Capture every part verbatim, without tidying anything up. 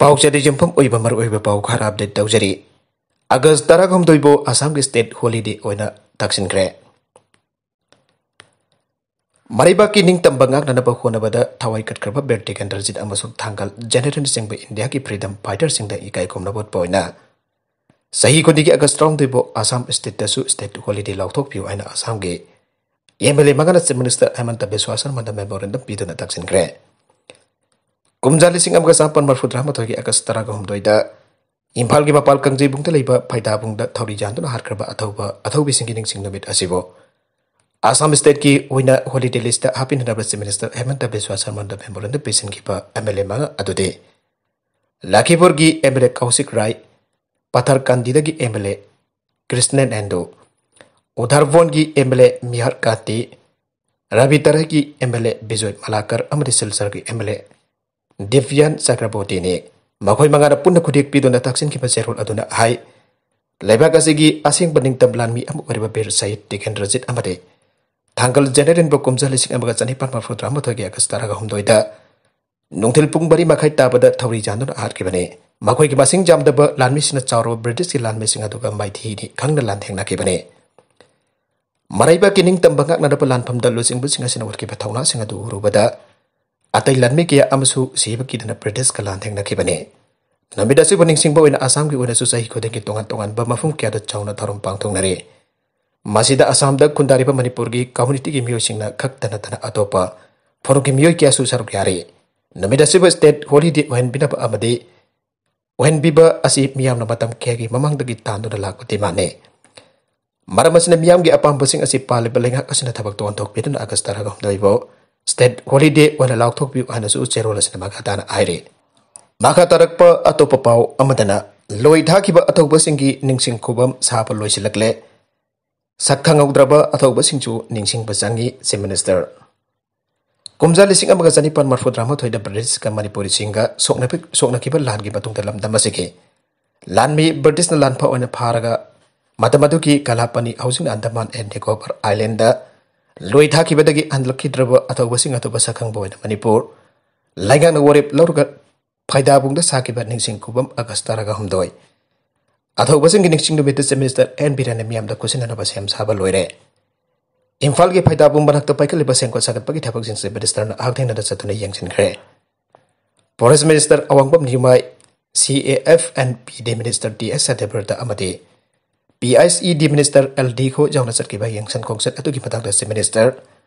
ꯄꯥꯎꯆꯦꯗ ꯌꯨꯝꯐꯝ ꯑꯣꯏꯕ ꯃꯔꯨꯑꯣꯏꯕ ꯄꯥꯎ ꯈꯔ ꯑꯞꯗꯦꯠ ꯇꯧꯖꯔꯤ꯫ ꯑꯥꯒꯁ ꯇꯔꯥꯍꯨꯝꯗꯣꯏꯕꯨ ꯑꯁꯥꯝꯒꯤ ꯁ꯭ꯇꯦꯠ ꯍꯣꯂꯤꯗꯦ ꯑꯣꯏꯅ ꯇꯥꯛꯁꯤꯟꯈ꯭ꯔꯦ꯫ ꯃꯔꯩꯕꯥꯛꯀꯤ ꯅꯤꯡꯇꯝꯕ ꯉꯥꯛꯅꯅꯕ ꯍꯣꯠꯅꯕꯗ ꯊꯋꯥꯏ ꯀꯠꯈ꯭ꯔꯕ ꯕꯤꯔ ꯇꯤꯀꯦꯟꯗ꯭ꯔꯖꯤꯠ ꯑꯃꯁꯨꯡ ꯊꯥꯡꯒꯜ ꯖꯦꯅꯦꯔꯦꯜꯅꯆꯤꯡꯕ ꯏꯟꯗꯤꯌꯥꯒꯤ ꯐ꯭ꯔꯤꯗꯝ ꯐꯥꯏꯇꯔꯁꯤꯡꯗ ꯏꯀꯥꯏ ꯈꯨꯝꯅꯕ ꯎꯠꯄ ꯑꯣꯏꯅ ꯆꯍꯤ ꯈꯨꯗꯤꯡꯒꯤ ꯑꯥꯒꯁ ꯇꯔꯥꯍꯨꯝꯗꯣꯏꯕꯨ ꯑꯁꯥꯝ ꯁ꯭ꯇꯦꯠꯇꯁꯨ ꯁ꯭ꯇꯦꯠ ꯍꯣꯂꯤꯗꯦ ꯂꯥꯎꯊꯣꯛꯄꯤꯌꯨ ꯍꯥꯏꯅ ꯑꯁꯥꯝꯒꯤ ꯑꯦꯝ ꯑꯦꯜ ꯑꯦ ꯃꯉꯥꯅ ꯆꯤꯐ ꯃꯤꯅꯤꯁꯇꯔ ꯍꯦꯃꯟꯇ ꯕꯤꯁ꯭ꯋꯥ ꯁꯔꯃꯗ ꯃꯦꯃꯣꯔꯦꯟꯗꯝ ꯄꯤꯗꯨꯅ ꯇꯥꯛꯁꯤꯟꯈ꯭ꯔꯦ꯫ ꯀꯨꯝꯖꯥ ꯂꯤꯁꯤꯡ ꯑꯃꯒ ꯆꯃꯥꯄꯟ ꯃꯔꯤꯐꯨ ꯇꯔꯥꯃꯥꯊꯣꯏꯒꯤ ꯑꯥꯒꯁ ꯇꯔꯥꯒ ꯍꯨꯝꯗꯣꯏꯗ ꯏꯝꯐꯥꯜꯒꯤ ꯃꯄꯥꯜ ꯀꯥꯡꯖꯩꯕꯨꯡꯗ ꯂꯩꯕ ꯐꯩꯗꯥꯕꯨꯡꯗ ꯊꯧꯔꯤ ꯌꯥꯟꯗꯨꯅ ꯍꯥꯠꯈ꯭ꯔꯕ ꯑꯊꯧꯕ ꯑꯊꯧꯕꯤꯁꯤꯡꯒꯤ ꯅꯤꯡꯁꯤꯡ ꯅꯨꯃꯤꯠ ꯑꯁꯤꯕꯨ ꯑꯁꯥꯝ ꯁ꯭ꯇꯦꯠꯀꯤ ꯑꯣꯏꯅ ꯍꯣꯂꯤꯗꯦ ꯂꯤꯁꯇ ꯍꯥꯞꯄꯤꯟꯅꯅꯕ ꯆꯤꯐ ꯃꯤꯅꯤꯁꯇꯔ ꯍꯦꯃꯟꯇ ꯕꯤꯁ꯭ꯋꯥ ꯁꯔꯃꯟꯗ ꯃꯦꯃꯣꯔꯦꯟꯗꯝ ꯄꯤꯁꯤꯟꯈꯤꯕ ꯑꯦꯝ ꯑꯦꯜ ꯑꯦ ꯃꯉꯥ ꯑꯗꯨꯗꯤ ꯂꯈꯤꯄꯨꯔꯒꯤ M L A Kaushik Rai, ꯄꯊꯔꯀꯥꯟꯗꯤꯗꯒꯤ M L A Krishnendu, ꯎꯙꯔꯚꯣꯟꯒꯤ M L A Mihir Kanti, ꯔꯕꯤꯇꯔꯒꯤ M L A Bijoy Malakar ꯑꯃꯗꯤ ꯁꯤꯜꯆꯔꯒꯤ ꯑꯦꯝ ꯑꯦꯜ ꯑꯦ ꯗꯤꯚ꯭ꯌꯥꯟ ꯆꯀ꯭ꯔꯕꯣꯔꯇꯤꯅꯤ꯫ ꯃꯈꯣꯏ ꯃꯉꯥꯅ ꯄꯨꯟꯅ ꯈꯨꯗꯦꯛ ꯄꯤꯗꯨꯅ ꯇꯥꯛꯁꯤꯟꯈꯤꯕ ꯆꯦꯔꯣꯜ ꯑꯗꯨꯅ ꯍꯥꯏ, ꯂꯩꯕꯥꯛ ꯑꯁꯤꯒꯤ ꯑꯁꯦꯡꯕ ꯅꯤꯡꯇꯝ ꯂꯥꯟꯃꯤ ꯑꯃ ꯑꯣꯏꯔꯤꯕ ꯕꯤꯔ ꯁꯍꯤꯗ ꯇꯤꯀꯦꯟꯗ꯭ꯔꯖꯤꯠ ꯑꯃꯗꯤ ꯊꯥꯡꯒꯜ ꯖꯦꯅꯦꯔꯦꯜꯕꯨ ꯀꯨꯝꯖꯥ ꯂꯤꯁꯤꯡ ꯑꯃꯒ ꯆꯅꯤꯄꯥꯟ ꯃꯔꯤꯐꯨ ꯇꯔꯥꯃꯥꯊꯣꯏꯒꯤ ꯑꯥꯒꯁ ꯇꯔꯥꯒ ꯍꯨꯝꯗꯣꯏꯗ ꯅꯨꯡꯊꯤꯜ ꯄꯨꯡ ꯃꯔꯤ ꯃꯈꯥꯏ ꯇꯥꯕꯗ ꯊꯧꯔꯤ ꯌꯥꯟꯗꯨꯅ ꯍꯥꯠꯈꯤꯕꯅꯤ꯫ ꯃꯈꯣꯏꯒꯤ ꯃꯁꯤꯡ ꯌꯥꯝꯗꯕ ꯂꯥꯟꯃꯤꯁꯤꯡꯅ ꯆꯥꯎꯔꯕ ꯕ꯭ꯔꯤꯇꯤꯁꯀꯤ ꯂꯥꯟꯃꯤꯁꯤꯡ ꯑꯗꯨꯒ ꯃꯥꯏꯊꯤꯅꯤ ꯈꯪꯅ ꯂꯥꯟꯊꯦꯡꯅꯈꯤꯕꯅꯤ꯫ ꯃꯔꯩꯕꯥꯛꯀꯤ ꯅꯤꯡꯇꯝꯕ ꯉꯥꯛꯅꯅꯕ ꯂꯥꯟꯐꯝꯗ ꯂꯨꯆꯤꯡꯕꯁꯤꯡ ꯑꯁꯤꯅ ꯎꯠꯈꯤꯕ ꯊꯧꯅꯥꯁꯤꯡ ꯑꯗꯨ ꯎꯔꯨꯕꯗ ꯑꯇꯩ ꯂꯥꯟꯃꯤ ꯀꯌꯥ ꯑꯃꯁꯨ ꯁꯤꯕ ꯀꯤꯗꯅ ꯕ꯭ꯔꯤꯇꯤꯁꯀ ꯂꯥꯟꯊꯦꯡꯅꯈꯤꯕꯅꯤ꯫ ꯅꯨꯃꯤꯠ ꯑꯁꯤꯕꯨ ꯅꯤꯡꯁꯤꯡꯕ ꯑꯣꯏꯅ ꯑꯁꯥꯝꯒꯤ ꯑꯣꯏꯅꯁꯨ ꯆꯍꯤ ꯈꯨꯗꯤꯡꯒꯤ ꯇꯣꯉꯥꯟ ꯇꯣꯉꯥꯟꯕ ꯃꯐꯝ ꯀꯌꯥꯗ ꯆꯥꯎꯅ ꯊꯧꯔꯝ ꯄꯥꯡꯊꯣꯛꯅꯔꯤ꯫ ꯃꯁꯤꯗ ꯑꯁꯥꯝꯗ ꯈꯨꯟꯗꯥꯔꯤꯕ ꯃꯅꯤꯄꯨꯔꯒꯤ ꯀꯝꯃ꯭ꯌꯨꯅꯤꯇꯤꯒꯤ ꯃꯤꯑꯣꯏꯁꯤꯡꯅ ꯈꯛꯇ ꯅꯠꯇꯅ ꯑꯇꯣꯞꯄ ꯐꯨꯔꯨꯞꯀꯤ ꯃꯤꯑꯣꯏ ꯀꯌꯥꯁꯨ ꯁꯔꯨꯛ ꯌꯥꯔꯤ꯫ ꯅꯨꯃꯤꯠ ꯑꯁꯤꯕꯨ ꯁ꯭ꯇꯦꯠ ꯍꯣꯂꯤꯗꯦ ꯑꯣꯏꯍꯟꯕꯤꯅꯕ ꯑꯃꯗꯤ ꯑꯣꯏꯍꯟꯕꯤꯕ ꯑꯁꯤ ꯃꯤꯌꯥꯝꯅ ꯃꯇꯝ ꯀꯌꯥꯒꯤ ꯃꯃꯥꯡꯗꯒꯤ ꯇꯥꯟꯗꯨꯅ ꯂꯥꯛꯄ ꯗꯤꯃꯥꯟꯅꯤ꯫ ꯃꯔꯝ ꯑꯁꯤꯅ ꯃꯤꯌꯥꯝꯒꯤ ꯑꯄꯥꯝꯕꯁꯤꯡ ꯑꯁꯤ ꯄꯥꯜꯂꯤꯕ ꯂꯩꯉꯥꯛ ꯑꯁꯤꯅ ꯊꯕꯛꯇ ꯑꯣꯟꯊꯣꯛꯄꯤꯗꯨꯅ ꯑꯥꯒꯁ ꯇꯔꯥꯍꯨꯝꯗꯣꯏꯕꯨ ꯁ꯭ꯇꯦꯠ ꯍꯣꯂꯤꯗꯦ ꯑꯣꯏꯅ ꯂꯥꯎꯊꯣꯛꯄꯤꯌꯨ ꯍꯥꯏꯅꯁꯨ ꯆꯦꯔꯣꯜ ꯑꯁꯤꯅ ꯃꯈꯥ ꯇꯥꯅ ꯍꯥꯏꯔꯤ꯫ ꯃꯈꯥ ꯇꯥꯔꯛꯄ ꯑꯇꯣꯞꯄ ꯄꯥꯎ ꯑꯃꯗꯅ ꯂꯣꯏ ꯊꯥꯈꯤꯕ ꯑꯊꯧꯕꯁꯤꯡꯒꯤ ꯅꯤꯡꯁꯤꯡ ꯈꯨꯕꯝ ꯁꯥꯕ ꯂꯣꯏꯁꯤꯜꯂꯛꯂꯦ꯫ ꯁꯛ ꯈꯪꯍꯧꯗ꯭ꯔꯕ ꯑꯊꯧꯕꯁꯤꯡꯁꯨ ꯅꯤꯡꯁꯤꯡꯕ ꯆꯪꯏ, ꯆꯤꯐ ꯃꯤꯅꯤꯁꯇꯔ꯫ ꯀꯨꯝꯖꯥ ꯂꯤꯁꯤꯡ ꯑꯃꯒ ꯆꯅꯤꯄꯥꯟ ꯃꯔꯤꯐꯨ ꯇꯔꯥꯃꯥꯊꯣꯏꯗ ꯕ꯭ꯔꯤꯇꯤꯁꯀ ꯃꯅꯤꯄꯨꯔꯤꯁꯤꯡꯒ ꯁꯣꯛꯅꯕꯤ-, ꯁꯣꯛꯅꯈꯤꯕ ꯂꯥꯟꯒꯤ ꯃꯇꯨꯡꯗ ꯂꯝꯗꯝ ꯑꯁꯤꯒꯤ ꯂꯥꯟꯃꯤ ꯕ꯭ꯔꯤꯇꯤꯁꯅ ꯂꯥꯟꯐꯝ ꯑꯣꯏꯅ ꯐꯥꯔꯒ ꯃꯇꯝ ꯑꯗꯨꯒꯤ ꯀꯂꯥꯄꯅꯤ, ꯍꯧꯖꯤꯛꯅ ꯑꯟꯗꯃꯥꯟ ꯑꯦꯟ ꯅꯤꯀꯣꯕꯔ ꯑꯥꯏꯂꯦꯟꯗ ꯂꯣꯏ ꯊꯥꯈꯤꯕꯗꯒꯤ ꯍꯟꯂꯛꯈꯤꯗ꯭ꯔꯕ ꯑꯊꯧꯕꯁꯤꯡ ꯑꯗꯨ ꯃꯁꯛ ꯈꯪꯕ ꯑꯣꯏꯅ ꯃꯅꯤꯄꯨꯔ ꯂꯩꯉꯥꯛꯅ ꯋꯥꯔꯦꯞ ꯂꯧꯔꯒ ꯐꯩꯗꯥꯕꯨꯡꯗ ꯁꯥꯈꯤꯕ ꯅꯤꯡꯁꯤꯡ ꯈꯨꯕꯝ ꯑꯥꯒꯁ ꯇꯔꯥꯒ ꯍꯨꯝꯗꯣꯏ꯫ ꯑꯊꯧꯕꯁꯤꯡꯒꯤ ꯅꯤꯡꯁꯤꯡ ꯅꯨꯃꯤꯠꯇ ꯆꯤꯐ ꯃꯤꯅꯤꯁꯇꯔ ꯑꯦꯟ ꯕꯤꯔꯦꯟꯅ ꯃꯤꯌꯥꯝꯗ ꯈꯨꯠꯁꯤꯟꯅꯅꯕ ꯁꯦꯝ ꯁꯥꯕ ꯂꯣꯏꯔꯦ꯫ ꯏꯝꯐꯥꯜꯒꯤ ꯐꯩꯗꯥꯕꯨꯡ ꯃꯅꯥꯛꯇ ꯄꯥꯏꯈꯠꯂꯤꯕ ꯁꯦꯝꯒꯠ ꯁꯥꯒꯠꯄꯒꯤ ꯊꯕꯛꯁꯤꯡꯁꯦ ꯃꯤꯅꯤꯁꯇꯔꯅ ꯍꯛꯊꯦꯡꯅꯗ ꯆꯠꯇꯨꯅ ꯌꯦꯡꯁꯤꯟꯈ꯭ꯔꯦ꯫ ꯐꯣꯔꯦꯁ ꯃꯤꯅꯤꯁꯇꯔ ꯑꯋꯥꯡꯕꯝ ꯅꯤꯌꯨꯃꯥꯏ, ꯁꯤ A F N P D minister T ꯑꯦꯁ ꯁꯇ꯭ꯌꯕ꯭ꯔꯇ ꯑꯃꯗꯤ ꯄꯤ ꯑꯩꯆ ꯏ ꯗꯤ ꯃꯤꯅꯤꯁꯇꯔ ꯑꯦꯜ ꯗꯤ ꯈꯣ ꯌꯥꯎꯅ ꯆꯠꯈꯤꯕ ꯌꯦꯡꯁꯟ ꯈꯣꯡꯆꯠ ꯑꯗꯨꯒꯤ ꯃꯇꯥꯡꯗ ꯆꯤꯐ ꯃꯤꯅꯤꯁꯇꯔ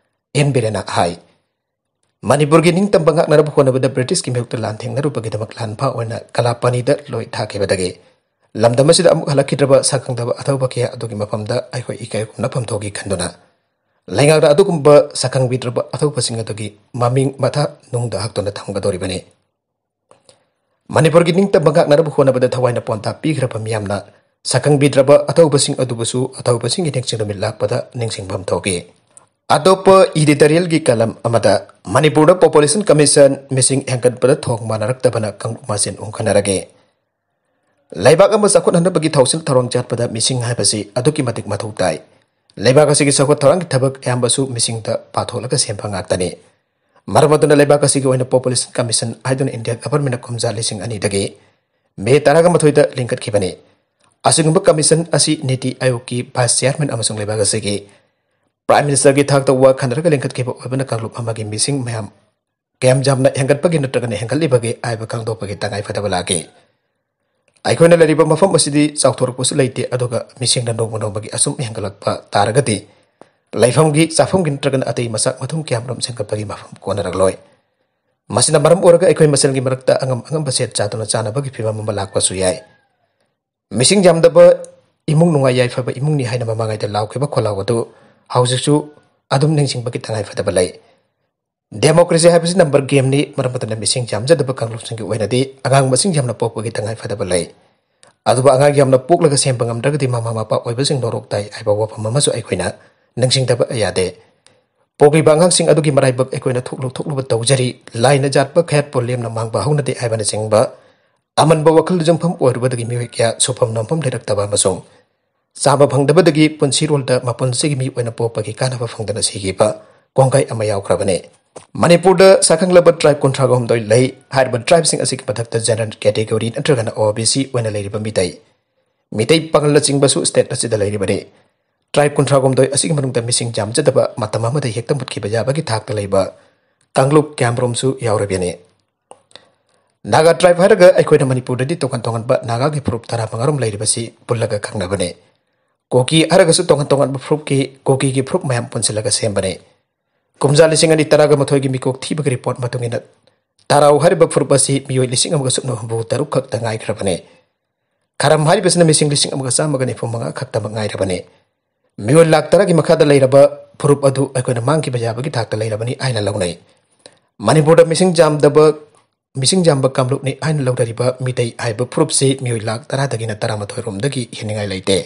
ꯑꯦꯟ ꯕꯤꯔꯦꯟꯅ ꯍꯥꯏ, ꯃꯅꯤꯄꯨꯔꯒꯤ ꯅꯤꯡꯇꯝꯕ ꯉꯥꯛꯅꯅꯕ ꯍꯣꯠꯅꯕꯗ ꯕ꯭ꯔꯤꯇꯤꯁꯀꯤ ꯃꯥꯌꯣꯛꯇ ꯂꯥꯟ ꯊꯦꯡꯅꯔꯨꯕꯒꯤꯗꯃꯛ ꯂꯥꯟꯐꯥ ꯑꯣꯏꯅ ꯀꯂꯥꯄꯥꯅꯤꯗ ꯂꯣꯏ ꯊꯥꯈꯤꯕꯗꯒꯤ ꯂꯝꯗꯝ ꯑꯁꯤꯗ ꯑꯃꯨꯛ ꯍꯜꯂꯛꯈꯤꯗ꯭ꯔꯕ ꯁꯛꯈꯪꯗꯕ ꯑꯊꯧꯕ ꯀꯌꯥ ꯑꯗꯨꯒꯤ ꯃꯐꯝꯗ ꯑꯩꯈꯣꯏ ꯏꯀꯥꯏ ꯈꯨꯝꯅꯐꯝ ꯊꯣꯛꯏ ꯈꯟꯗꯨꯅ ꯂꯩꯉꯥꯛꯅ ꯑꯗꯨꯒꯨꯝꯕ ꯁꯛꯈꯪꯕꯤꯗ꯭ꯔꯕ ꯑꯊꯧꯕꯁꯤꯡ ꯑꯗꯨꯒꯤ ꯃꯃꯤꯡ ꯃꯊꯥ ꯅꯨꯡꯗ ꯍꯛꯇꯨꯅ ꯊꯝꯒꯗꯧꯔꯤꯕꯅꯤ꯫ ꯃꯅꯤꯄꯨꯔꯒꯤ ꯅꯤꯡꯇꯝꯕ ꯉꯥꯛꯅꯅꯕ ꯍꯣꯠꯅꯕꯗ ꯊꯋꯥꯏꯅ ꯄꯣꯟꯊꯥ ꯄꯤꯈ꯭ꯔꯕ ꯃꯤꯌꯥꯝꯅ ꯁꯛꯈꯪꯕꯤꯗ꯭ꯔꯕ ꯑꯊꯧꯕꯁꯤꯡ ꯑꯗꯨꯕꯨꯁꯨ ꯑꯊꯧꯕꯁꯤꯡꯒꯤ ꯅꯤꯡꯁꯤꯡ ꯅꯨꯃꯤꯠ ꯂꯥꯛꯄꯗ ꯅꯤꯡꯁꯤꯡꯐꯝ ꯊꯣꯛꯏ꯫ ꯑꯇꯣꯞꯄ ꯏꯗꯤꯇꯣꯔꯤꯌꯦꯜꯒꯤ ꯀꯂꯝ ꯑꯃꯗ, ꯃꯅꯤꯄꯨꯔꯗ ꯄꯣꯄꯨꯂꯦꯁꯟ ꯀꯃꯤꯁꯟ ꯃꯤꯁꯤꯡ ꯍꯦꯟꯒꯠꯄꯗ ꯊꯣꯡ ꯃꯥꯟꯅꯔꯛꯇꯕꯅ ꯀꯥꯡꯂꯨꯞ ꯃꯁꯦꯟ ꯎꯪꯈꯟꯅꯔꯒꯦ꯫ ꯂꯩꯕꯥꯛ ꯑꯃ ꯆꯥꯎꯈꯠꯍꯟꯅꯕꯒꯤ ꯊꯧꯁꯤꯜ ꯊꯧꯔꯥꯡ ꯆꯠꯄꯗ ꯃꯤꯁꯤꯡ ꯍꯥꯏꯕꯁꯤ ꯑꯗꯨꯛꯀꯤ ꯃꯇꯤꯛ ꯃꯊꯧ ꯇꯥꯏ꯫ ꯂꯩꯕꯥꯛ ꯑꯁꯤꯒꯤ ꯆꯥꯎꯈꯠ ꯊꯧꯔꯥꯡꯒꯤ ꯊꯕꯛ ꯑꯌꯥꯝꯕꯁꯨ ꯃꯤꯁꯤꯡꯗ ꯄꯥꯊꯣꯛꯂꯒ ꯁꯦꯝꯕ ꯉꯥꯛꯇꯅꯤ꯫ ꯃꯔꯝ ꯑꯗꯨꯅ ꯂꯩꯕꯥꯛ ꯑꯁꯤꯒꯤ ꯑꯣꯏꯅ ꯄꯣꯄꯨꯂꯦꯁꯟ ꯀꯃꯤꯁꯟ ꯍꯥꯏꯗꯨꯅ ꯏꯟꯗꯤꯌꯥ ꯒꯚꯔꯟꯃꯦꯟꯠꯅ ꯀꯨꯝꯖꯥ ꯂꯤꯁꯤꯡ ꯑꯅꯤꯗꯒꯤ ꯃꯦ ꯇꯔꯥꯃꯥꯊꯣꯏꯗ ꯂꯤꯡꯈꯠꯈꯤꯕꯅꯤ꯫ ꯑꯁꯤꯒꯨꯝꯕ ꯀꯃꯤꯁꯟ ꯑꯁꯤ ꯅꯤꯇꯤ ꯑꯥꯌꯣꯒꯀꯤ ꯚꯥꯏꯁ ꯆꯤꯌꯥꯔꯃꯦꯟ ꯑꯃꯁꯨꯡ ꯂꯩꯕꯥꯛ ꯑꯁꯤꯒꯤ ꯄ꯭ꯔꯥꯏꯝ ꯃꯤꯅꯤꯁꯇꯔꯒꯤ ꯊꯥꯛꯇ ꯋꯥ ꯈꯟꯅꯔꯒ ꯂꯤꯡꯈꯠꯈꯤꯕ ꯑꯣꯏꯕꯅ ꯀꯥꯡꯂꯨꯞ ꯑꯃꯒꯤ ꯃꯤꯁꯤꯡ ꯃꯌꯥꯝ ꯀꯌꯥꯝ ꯌꯥꯝꯅ ꯍꯦꯟꯒꯠꯄꯒꯤ ꯅꯠꯇ꯭ꯔꯒꯅ ꯍꯦꯟꯒꯠꯂꯤꯕꯒꯦ ꯍꯥꯏꯕ ꯈꯪꯗꯣꯛꯄꯒꯤ ꯇꯉꯥꯏꯐꯗꯕ ꯂꯥꯛꯏ꯫ ꯑꯩꯈꯣꯏꯅ ꯂꯩꯔꯤꯕ ꯃꯐꯝ ꯑꯁꯤꯗꯤ ꯆꯥꯎꯊꯣꯔꯛꯄꯁꯨ ꯂꯩꯇꯦ, ꯑꯗꯨꯒ ꯃꯤꯁꯤꯡꯅ ꯅꯣꯡꯃ ꯅꯣꯡꯃꯒꯤ ꯑꯁꯨꯝ ꯍꯦꯟꯒꯠꯂꯛꯄ ꯇꯥꯔꯒꯗꯤ ꯂꯩꯐꯝꯒꯤ ꯆꯥꯐꯝꯒꯤ ꯅꯠꯇ꯭ꯔꯒꯅ ꯑꯇꯩ ꯃꯆꯥꯛ ꯃꯊꯨꯝ ꯀꯌꯥꯃꯔꯨꯝ ꯁꯦꯝꯒꯠꯄꯒꯤ ꯃꯐꯝ ꯀꯣꯟꯅꯔꯛꯂꯣꯏ꯫ ꯃꯁꯤꯅ ꯃꯔꯝ ꯑꯣꯏꯔꯒ ꯑꯩꯈꯣꯏ ꯃꯁꯦꯜꯒꯤ ꯃꯔꯛꯇ ꯑꯉꯝ ꯑꯉꯝꯕ ꯁꯦꯠ ꯆꯥꯗꯨꯅ ꯆꯥꯅꯕꯒꯤ ꯐꯤꯕꯝ ꯑꯃ ꯂꯥꯛꯄꯁꯨ ꯌꯥꯏ꯫ ꯃꯤꯁꯤꯡ ꯌꯥꯝꯗꯕ ꯏꯃꯨꯡ ꯅꯨꯡꯉꯥꯏ ꯌꯥꯏꯐꯕ ꯏꯃꯨꯡꯅꯤ ꯍꯥꯏꯅ ꯃꯃꯥꯡꯉꯩꯗ ꯂꯥꯎꯈꯤꯕ ꯈꯣꯜꯂꯥꯎ ꯑꯗꯨ ꯍꯧꯖꯤꯛꯁꯨ ꯑꯗꯨꯝ ꯅꯤꯡꯁꯤꯡꯕꯒꯤ ꯇꯉꯥꯏꯐꯗꯕ ꯂꯩ꯫ ꯗꯦꯃꯣꯀ꯭ꯔꯦꯁꯤ ꯍꯥꯏꯕꯁꯤ ꯅꯝꯕꯔ ꯒꯦꯝꯅꯤ, ꯃꯔꯝ ꯑꯗꯨꯅ ꯃꯤꯁꯤꯡ ꯌꯥꯝꯖꯗꯕ ꯀꯥꯡꯂꯨꯞꯁꯤꯡꯒꯤ ꯑꯣꯏꯅꯗꯤ ꯑꯉꯥꯡ ꯃꯁꯤꯡ ꯌꯥꯝꯅ ꯄꯣꯛꯄꯒꯤ ꯇꯉꯥꯏꯐꯗꯕ ꯂꯩ꯫ ꯑꯗꯨꯕꯨ ꯑꯉꯥꯡ ꯌꯥꯝꯅ ꯄꯣꯛꯂꯒ ꯁꯦꯝꯕ ꯉꯝꯗ꯭ꯔꯒꯗꯤ ꯃꯃꯥ ꯃꯄꯥ ꯑꯣꯏꯕꯁꯤꯡ ꯅꯣꯔꯣꯛ ꯇꯥꯏ ꯍꯥꯏꯕ ꯋꯥꯐꯝ ꯑꯃꯁꯨ ꯑꯩꯈꯣꯏꯅ ꯅꯤꯡꯁꯤꯡꯗꯕ ꯌꯥꯗꯦ꯫ ꯄꯣꯛꯂꯤꯕ ꯑꯉꯥꯡꯁꯤꯡ ꯑꯗꯨꯒꯤ ꯃꯔꯥꯏꯕꯛ ꯑꯩꯈꯣꯏꯅ ꯊꯣꯛꯂꯨ ꯊꯣꯛꯂꯨꯕ ꯇꯧꯖꯔꯤ, ꯂꯥꯏꯅ ꯖꯥꯠꯄ ꯈꯌꯥꯠꯄꯨ ꯂꯦꯝꯅ ꯃꯥꯡꯕ ꯍꯧꯅꯗꯦ ꯍꯥꯏꯕꯅꯆꯤꯡꯕ ꯑꯃꯟꯕ ꯋꯥꯈꯜꯗ ꯌꯨꯝꯐꯝ ꯑꯣꯏꯔꯨꯕꯗꯒꯤ ꯃꯤꯑꯣꯏ ꯀꯌꯥ ꯁꯨꯐꯝ ꯅꯣꯝꯐꯝ ꯂꯩꯔꯛꯇꯕ ꯑꯃꯁꯨꯡ ꯆꯥꯕ ꯐꯪꯗꯕꯗꯒꯤ ꯄꯨꯟꯁꯤꯔꯣꯜꯗ ꯃꯄꯨꯟꯁꯤꯒꯤ ꯃꯤ ꯑꯣꯏꯅ ꯄꯣꯛꯄꯒꯤ ꯀꯥꯟꯅꯕ ꯐꯪꯗꯅ ꯁꯤꯈꯤꯕ ꯀꯣꯡꯒꯥꯏ ꯑꯃ ꯌꯥꯎꯈ꯭ꯔꯕꯅꯤ꯫ ꯃꯅꯤꯄꯨꯔꯗ ꯁꯛꯈꯪꯂꯕ tribe ꯀꯨꯟꯊ꯭ꯔꯥꯒ ꯍꯨꯝꯗꯣꯏ ꯂꯩ꯫ ꯍꯥꯏꯔꯤꯕ tribeꯁꯤꯡ ꯑꯁꯤꯒꯤ ꯃꯊꯛꯇ general category ꯅꯠꯇ꯭ꯔꯒꯅ OBC ꯑꯣꯏꯅ ꯂꯩꯔꯤꯕ ꯃꯤꯇꯩ, ꯃꯤꯇꯩ ꯄꯥꯉꯜꯅꯆꯤꯡꯕꯁꯨ state ꯑꯁꯤꯗ ꯂꯩꯔꯤꯕꯅꯤ꯫ Tribe ꯀꯨꯟꯊ꯭ꯔꯥꯒ ꯍꯨꯝꯗꯣꯏ ꯑꯁꯤꯒꯤ ꯃꯅꯨꯡꯗ ꯃꯤꯁꯤꯡ ꯌꯥꯝꯖꯗꯕ, ꯃꯇꯝ ꯑꯃꯗ ꯍꯦꯛꯇ ꯃꯨꯠꯈꯤꯕ ꯌꯥꯕꯒꯤ ꯊꯥꯛꯇ ꯂꯩꯕ ꯀꯥꯡꯂꯨꯞ ꯀꯌꯥꯃꯔꯨꯝꯁꯨ ꯌꯥꯎꯔꯤꯕꯅꯤ꯫ ꯅꯥꯒꯥ tribe ꯍꯥꯏꯔꯒ ꯑꯩꯈꯣꯏꯅ ꯃꯅꯤꯄꯨꯔꯗꯗꯤ ꯇꯣꯉꯥꯟ ꯇꯣꯉꯥꯟꯕ ꯅꯥꯒꯥꯒꯤ ꯐꯨꯔꯨꯞ ꯇꯔꯥꯃꯉꯥꯔꯣꯝ ꯂꯩꯔꯤꯕꯁꯤ ꯄꯨꯜꯂꯒ ꯈꯪꯅꯕꯅꯤ꯫ ꯀꯨꯀꯤ ꯍꯥꯏꯔꯒꯁꯨ ꯇꯣꯉꯥꯟ ꯇꯣꯉꯥꯟꯕ ꯐꯨꯔꯨꯞꯀꯤ, ꯀꯨꯀꯤꯒꯤ ꯐꯨꯔꯨꯞ ꯃꯌꯥꯝ ꯄꯨꯟꯁꯤꯜꯂꯒ ꯁꯦꯝꯕꯅꯤ꯫ ꯀꯨꯝꯖꯥ ꯂꯤꯁꯤꯡ ꯑꯅꯤ ꯇꯔꯥꯒ ꯃꯥꯊꯣꯏꯒꯤ ꯃꯤꯀꯣꯛ ꯊꯤꯕꯒꯤ report ꯃꯇꯨꯡ ꯏꯟꯅ, ꯇꯥꯔꯥꯎ ꯍꯥꯏꯔꯤꯕ ꯐꯨꯔꯨꯞ ꯑꯁꯤ ꯃꯤꯑꯣꯏ ꯂꯤꯁꯤꯡ ꯑꯃꯒ ꯁꯨꯞꯅ ꯍꯨꯝꯐꯨ ꯇꯔꯨꯛ ꯈꯛꯇ ꯉꯥꯏꯈ꯭ꯔꯕꯅꯤ꯫ ꯈꯔꯝ ꯍꯥꯏꯔꯤꯕꯁꯤꯅ ꯃꯤꯁꯤꯡ ꯂꯤꯁꯤꯡ ꯑꯃꯒ ꯆꯥꯝꯃꯒ ꯅꯤꯐꯨ ꯃꯉꯥ ꯈꯛꯇꯃꯛ ꯉꯥꯏꯔꯕꯅꯤ꯫ ꯃꯤꯑꯣꯏ ꯂꯥꯈ ꯇꯔꯥꯒꯤ ꯃꯈꯥꯗ ꯂꯩꯔꯕ ꯐꯨꯔꯨꯞ ꯑꯗꯨ ꯑꯩꯈꯣꯏꯅ ꯃꯥꯡꯈꯤꯕ ꯌꯥꯕꯒꯤ ꯊꯥꯛꯇ ꯂꯩꯔꯕꯅꯤ ꯍꯥꯏꯅ ꯂꯧꯅꯩ꯫ ꯃꯅꯤꯄꯨꯔꯗ ꯃꯤꯁꯤꯡ ꯌꯥꯝꯗꯕ, ꯃꯤꯁꯤꯡ ꯌꯥꯝꯕ ꯀꯥꯡꯂꯨꯞꯅꯤ ꯍꯥꯏꯅ ꯂꯧꯅꯔꯤꯕ ꯃꯤꯇꯩ ꯍꯥꯏꯕ ꯐꯨꯔꯨꯞꯁꯤ ꯃꯤꯑꯣꯏ ꯂꯥꯈ ꯇꯔꯥꯗꯒꯤꯅ ꯇꯔꯥꯃꯥꯊꯣꯏ ꯔꯣꯝꯗꯒꯤ ꯍꯦꯟꯅꯤꯡꯉꯥꯏ ꯂꯩꯇꯦ꯫